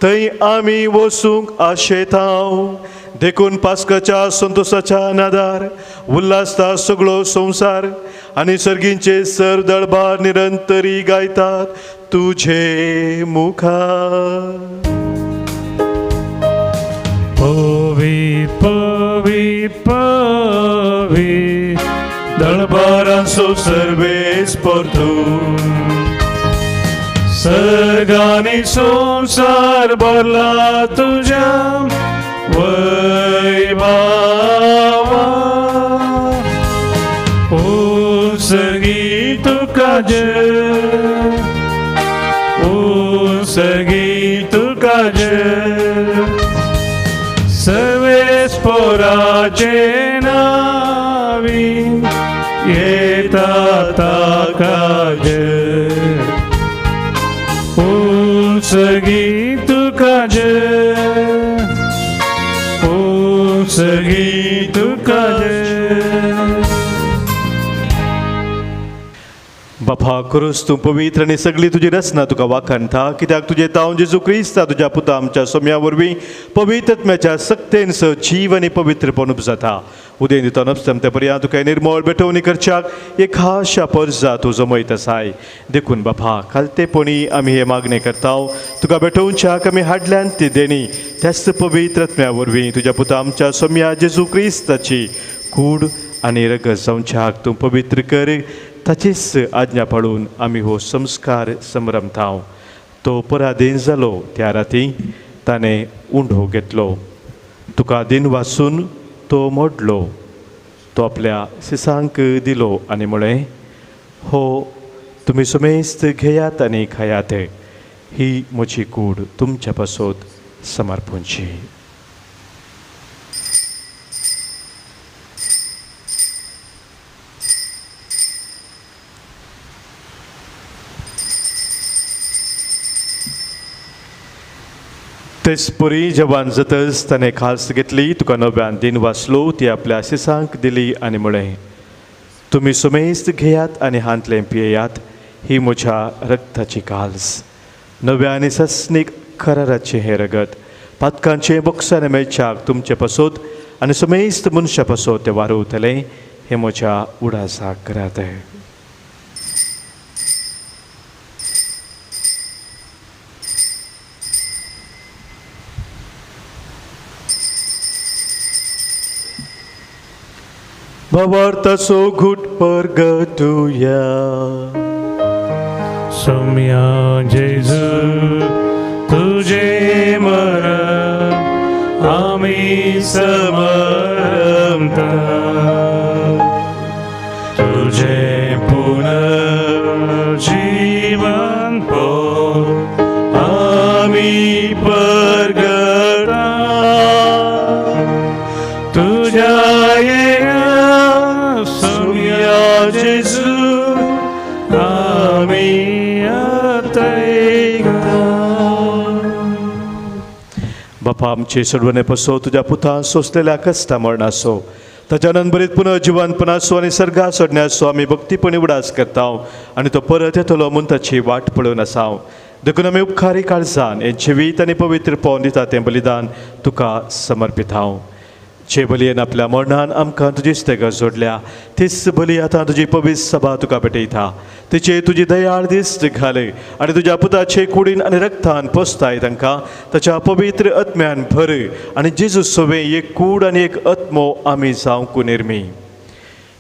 थंय आमी वचूंक आशेतांव. देखून पास्काच्या संतोसाच्या नादार उल्हासता सगळो संवसार आनी सर्गींचे सर दळबार निरंतरी गायतात तुझे मुखार.
पवी पवी पवी दळबारांचो सर्वेस्पोर तूं, सर्गानी संवसार भरला तुज्या वैभावा. ओ सर्गी तुका जय, ओ सर्गी तुका जय, सर्वेस्पोराचे नावी येता ताका जय. ओ सर्गी तुका जय, ओ सर्गी तुका जय.
बापा क्रूस तूं पवित्र आनी सगळी तुजी रचना तुका वाखाणता, कित्याक तुजें तावन जेजू क्रिस्ता तुज्या पुता आमच्या सोम्या वरवीं पवित्रत्म्याच्या सक्तेन स जीव आनी पवित्रपण उपजाता. उदय दिता नपसम ते पर्यंत तुका निर्मळ भेटवणी करच्याक एक खाशा परजा तूं जमयत आसाय. देखून बापा खालतेपणी आमी हे मागणें करता, तुका भेटोवच्याक आमी हाडल्यान ती देणी त्याच पवित्रत्म्या वरवीं तुज्या पुता आमच्या सोम्या जेजू क्रिस्ताची कूड आनी रगत जावच्याक तूं पवित्र कर. ताचीच आज्ञा पाळून आमी हो संस्कार संभ्रमताव. तो पराधीन जालो त्या राती ताणें उंडो घेतलो, तुका दिन वासून तो मोडलो, तो आपल्या सिसांक दिलो आनी म्हळें, हो तुमी सुमेस्त घेयात आनी खायात, ही म्हजी कूड तुमच्या पासत समर्पणची। तेचपरी जवान जातच ताणें खास घेतली, तुका नव्यान दिन वाचलो, ती आपल्या सिसांक दिली आनी म्हळें, तुमी सुमेस्त घेयात आनी हांतलें पियेयात, ही म्हज्या रक्ताची काल्स, नव्या आनी सस्नीक कराराचें हें रगत, पातकांचें बोक्सां मेळच्याक तुमचे पासत आनी सुमेस्त मनशां पासत तें वारवतलें, हें म्हज्या उडासाक करात। भावार्थाचो घुट परगटुया।
सोम्या जेजू तुझे मरण आमी समरता, तुझे पुनर्जीवन आमी परगटा, तुझ्या सोम्या जेजू आमी आतयता।
बापा आमचे सोडवणे पसो तुज्या पुतान सोंसलेल्या कश्टा मरणाचो, ताच्या अनंतभरीत पुनर्जिवनपणाचो आनी सर्गा सोडण्याचो आमी भक्तीपणी उडास करता आनी तो परत येतलो म्हूण ताची वाट पळोवन आसा। देखून आमी उपकारी काळजान हें जिवीत आनी पवित्र पोवन दिता तें बलिदान तुका समर्पित हांव। जे बलयेन आपल्या मरणान आमकां तुजी स्तेगत जोडल्या, तीच बली आतां तुजी पवित्र सभा तुका भेटयता। तिचे तुजी दयाळ दिश्ट घाले आनी तुज्या पुताचे कुडीन आनी रक्तान पोसताय तांकां ताच्या पवित्र आत्म्यान भर आनी जेजू सवें एक कूड आनी एक आत्मो आमी जावंक निर्मी।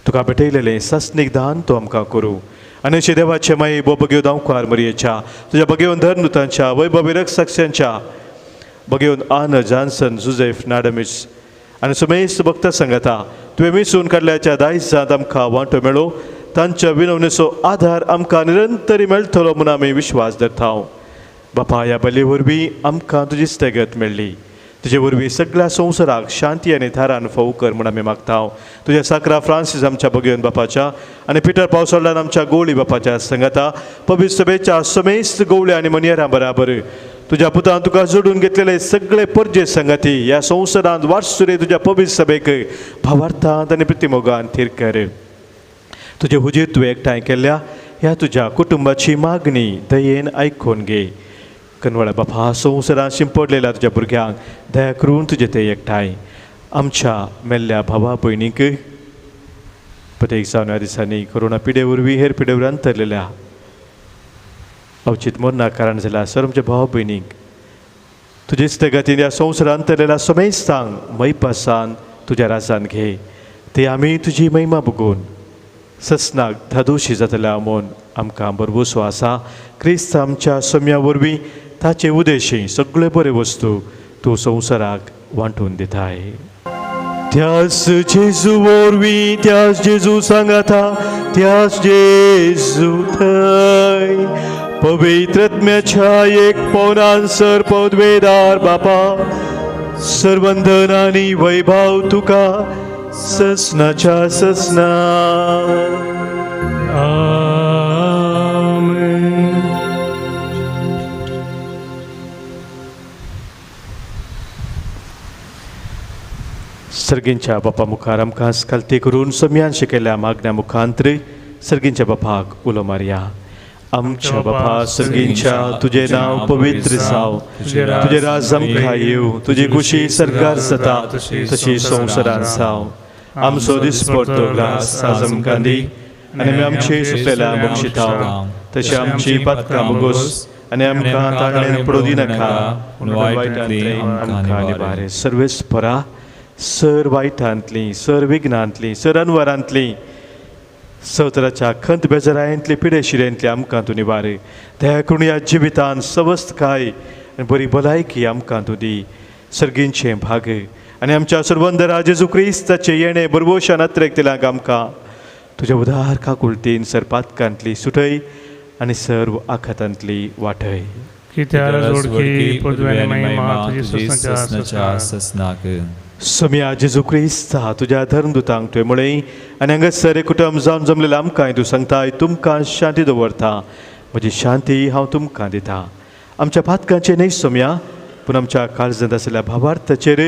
तुका भेटयलेलें सस्नीक दान तूं आमकां करूं आनी अशें देवाचे माये बगयो दावकार मरयेच्या तुज्या बगेवन धर्मदूतांच्या वैभवी रक्षांच्या बगेवन आन जानसन जुजेफ नाडमीस आनी सुमेस्त भक्त सांगता तुवें मिसून काडल्याच्या दायजांत आमकां वांटो मेळो, तांच्या विनवणेचो आधार आमकां निरंतरी मेळटलो म्हूण आमी विश्वास धरता। बापा ह्या बली वरवीं आमकां तुजी स्तेगत मेळ्ळी, तुजे वरवीं सगळ्या संवसाराक शांती आनी थारान फोव कर म्हूण आमी मागता। तुज्या साकरा फ्रांसीस आमच्या बगेवन बापाच्या आनी पिटर पावसोल्ल्यान आमच्या गोवळी बापाच्या सांगता पवित्र सभेच्या समेस्त गोवळ्या आनी मनयेरां बराबर तुज्या पुतान तुका जोडून घेतलेले सगळे परजे संगती ह्या संवसारांत वाटसुरे तुज्या पवित्र सभेक भावार्थांत आनी प्रतिमोगान थीर कर। तुजे हुजीर तुवें एकठांय केल्ल्या ह्या तुज्या कुटुंबाची मागणी दयेन आयकून घे। कनवळ्या बापा संवसारांत शिंपडलेल्या तुज्या भुरग्यांक दया करून तुजे ते एकठांय आमच्या मेल्ल्या भावा भयणींक प्रत्येक जावन ह्या दिसांनी कोरोना पिडे वरवीं हेर पिडे वरवीं अंतरलेल्या अवचीत मरणाक कारण जाल्या सर आमच्या भाव भयणींक तुजेच तगतीन ह्या संवसारांत अंतरलेल्या समेस्तांक मैपासान तुज्या राजान घे, ते आमी तुजी महिमा बघून ससनाक धादोशी जातल्या म्हूण आमकां भरवसो आसा। क्रिस्त आमच्या सम्या वरवीं ताचे उदेशी सगळे बरे वस्तू तूं संवसाराक वांटून दिताय। त्यास जेजू वरवीं, त्यास जेजू सांगाता, त्यास जेजू थंय पवित्र आत्म्याच्या एक पवनान सर पदवेदार बापा सर्वंदन आनी वैभव तुका ससनाच्या ससना।
आमेन।
सर्गींच्या बापा मुखार आमकां खालती करून सम्यान शिकयल्या मागण्या मुखांतरी सर्गींच्या बापाक उलो मारया। आमच्या बापा सर्गींच्या तुजें नांव पवित्र जावं, तुजें राज आमकां येवं, तुजी खुशी सरकार जाता तशी संवसारांत जावं। आमचो दिसपडतो ग्रास आज आमकां दी आनी आमी आमचे सुकलेल्या बक्षिता तशी आमची पातकां बोगोस आनी आमकां ताणें पडूं दिनाका पूण वायटांतली आमकां निवारे। सर्वेस परा सर वायटांतली, सर विघ्नांतली, सर अनवरांतली, सवतराच्या खंत बेजारायंतली पिडेशिरेंतली आमकां तूं निवारे। दया करून ह्या जिवितान सवस्तकाय आनी बरी भलायकी आमकां तूं दी. सर्गींचें भाग आनी आमच्या सर्वंदरा जेजू क्रिस्ताचें येणें बरवशान अत्रेक दिलां आमकां. तुज्या उदार काकुळतीन सरपातकांतली सुटय आनी सर्व आखातांतली वाटय. सम्या जेजू क्रिस्ता तुज्या धर्मदुतांक तुवें म्हळें आनी हांगासर कुटुंब जावन जमलेलें आमकांय तूं सांगताय, तुमकां शांती दवरता, म्हजी शांती हांव तुमकां दिता. आमच्या पातकांचेर न्हय सोम्या, पूण आमच्या काळजांत आशिल्ल्या भावार्थाचेर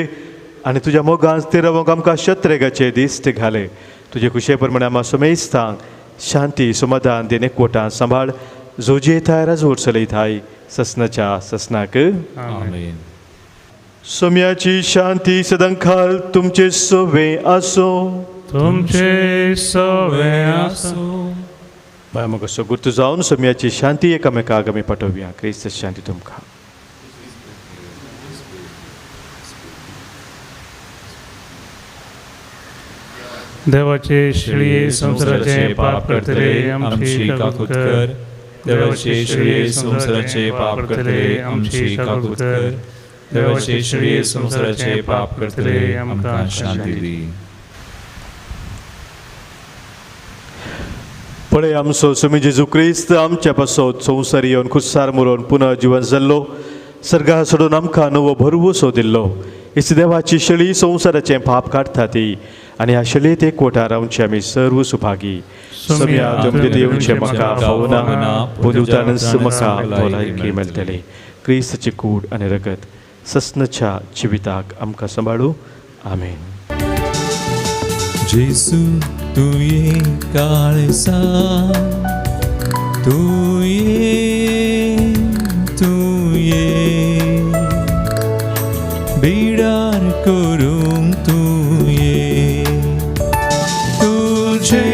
आनी तुज्या मोगान ते रावंक आमकां शत्रेगाचे दिश्ट घाले. तुजे खुशे प्रमाणे आमकां समेस्तांक शांती समाधान देणे कोटां सांबाळ, जो जेताय राजवट चलयताय ससनाच्या ससनाक.
आमेन.
सोम्याची शांती सदांकाळ तुमचे सोवे आसो.
तुमचे सोवे आसो.
बाय म्हाका सगुर्त जावन सोम्याची शांती एकामेकाक आमी पाठोवया. क्रिस्त शांती तुमकां.
देवाचे शिळये संवसाराचे पाप करतले आमची काकूत कर. देवाचे शिळये संवसाराचे पाप करतले आमची काकूत कर. देवाचे शिळये संवसाराचे पाप करतले आमकां शांती दी.
पळय आमचो स्वामी जेजू क्रिस्त आमच्या पासत संवसार येवन खुस्सार मरोवन पुनः जिवन जाल्लो, सर्गा सोडून आमकां नवो भरवसो दिल्लो. इस देवाची शेळी संवसाराचें पाप काडटा ती आनी ह्या शेळयेंत एकवटा रावचे आमी सर्व सुभागी. सम्या तुमचे येवचें म्हाका फावना, पूण उतानच म्हाका भलायकी मेळटली. क्रिस्ताची कूड आनी रगत ससनाच्या जिविताक आमकां सांबाळू. आमेन.
जेजू तूं ये काळसा, तूं ये, तूं ये, बिडार करूंक तूं ये, तुझे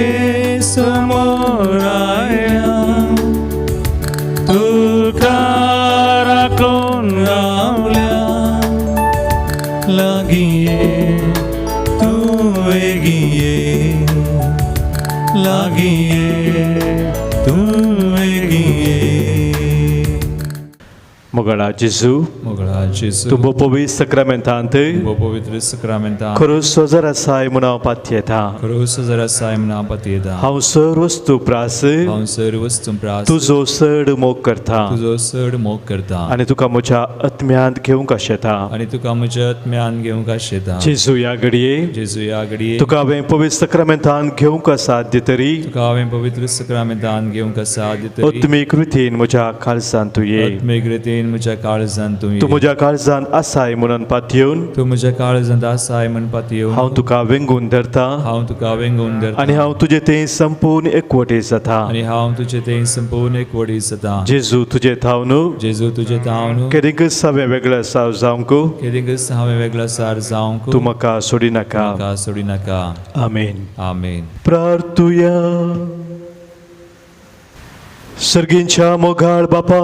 समोर आयला, तुका राखून रावल्या, लागीं ये तूं वेगीं ये, लागीं ये तूं वेगीं ये.
मोगळा जेजू,
मोगळा जेजू,
तूं पवित्र सक्रामेंतांत,
पवित्र सक्रामेंतांत
खरो सजर आसाय म्हूण हांव पातयेता,
खरो सजर आसाय म्हूण हांव पातयेता.
हांव सर वस्तू प्रास,
हांव सर वस्तू प्रास,
तुजो चड मोग करता,
तुजो चड मोग करता,
आनी तुका म्हज्या आत्म्यांत घेवंक आशेता,
आनी तुका म्हज्या आत्म्यांत घेवंक आशेता.
जेजू ह्या घडये,
जेजू ह्या घडये,
तुका हांवें पवित्र सक्रामेंतांत घेवंक असाध्य तरी,
तुका हांवें पवित्र सक्रामेंतांत घेवंक असाध्य तरी,
आत्मीक रितीन म्हज्या काळजांत तूं ये,
आत्मीक रितीन म्हज्या काळजांत तूं ये,
तूं म्हज्या काळजांत आसाय म्हणून पातयेवन,
तूं म्हज्या काळजांत आसाय म्हणून पातयेवन,
हांव तुका वेंगून धरता,
हांव तुका वेंगून धरता,
आनी हांव तुजे थंय संपूर्ण एकवटी जाता,
आनी हांव तुजे थंय संपूर्ण एकवटी जाता.
जेजू तुजे थावन,
जेजू तुजे थावन,
केदींकच हांवें वेगळो सार जावंक,
केदींकच हांवें वेगळो सार जावंक,
तूं म्हाका सोडिनाका,
म्हाका सोडिनाका.
आमेन.
आमेन.
प्रार्थुया. सर्गींच्या मोगाळ बापा,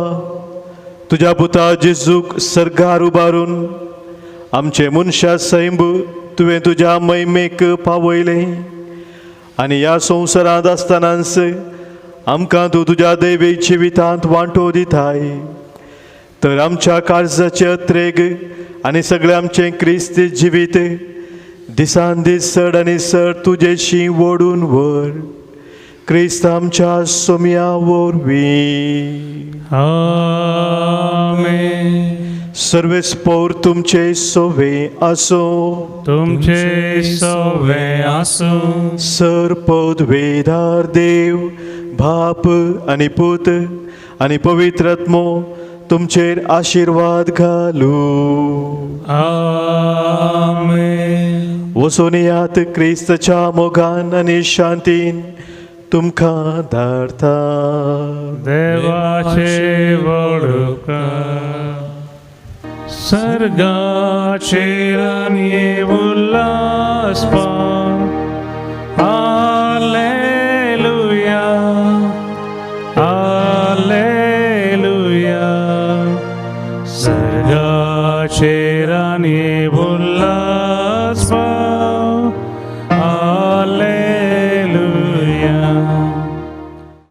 तुज्या पुता जेजूक सर्गार उबारून आमचे मनशा सैंब तुवें तुज्या महिमेक पावयलें आनी ह्या संवसारांत आसतनाच आमकां तूं तुज्या दैवी जिवितांत वांटो दिताय. तर आमच्या काळजाचे अत्रेग आनी सगळें आमचें क्रिस्ती जिवीत दिसान दीस चड आनी चड तुजेशी ओडून व्हर. क्रिस्त आमच्या सोम्या वरवीं.
आमेन.
सर्वेस्पोर तुमचे सोवे आसो,
तुमचे सोवे आसो.
सर पदवेदार देव बाप आनी पूत आनी पवित्र आत्मो तुमचेर आशिर्वाद घालू.
आमेन.
वचून येयात क्रिस्ताच्या मोगान आनी शांतीन तुमकां धाडता.
देवाचे वडुका सर्गाचेर आनी उल्हास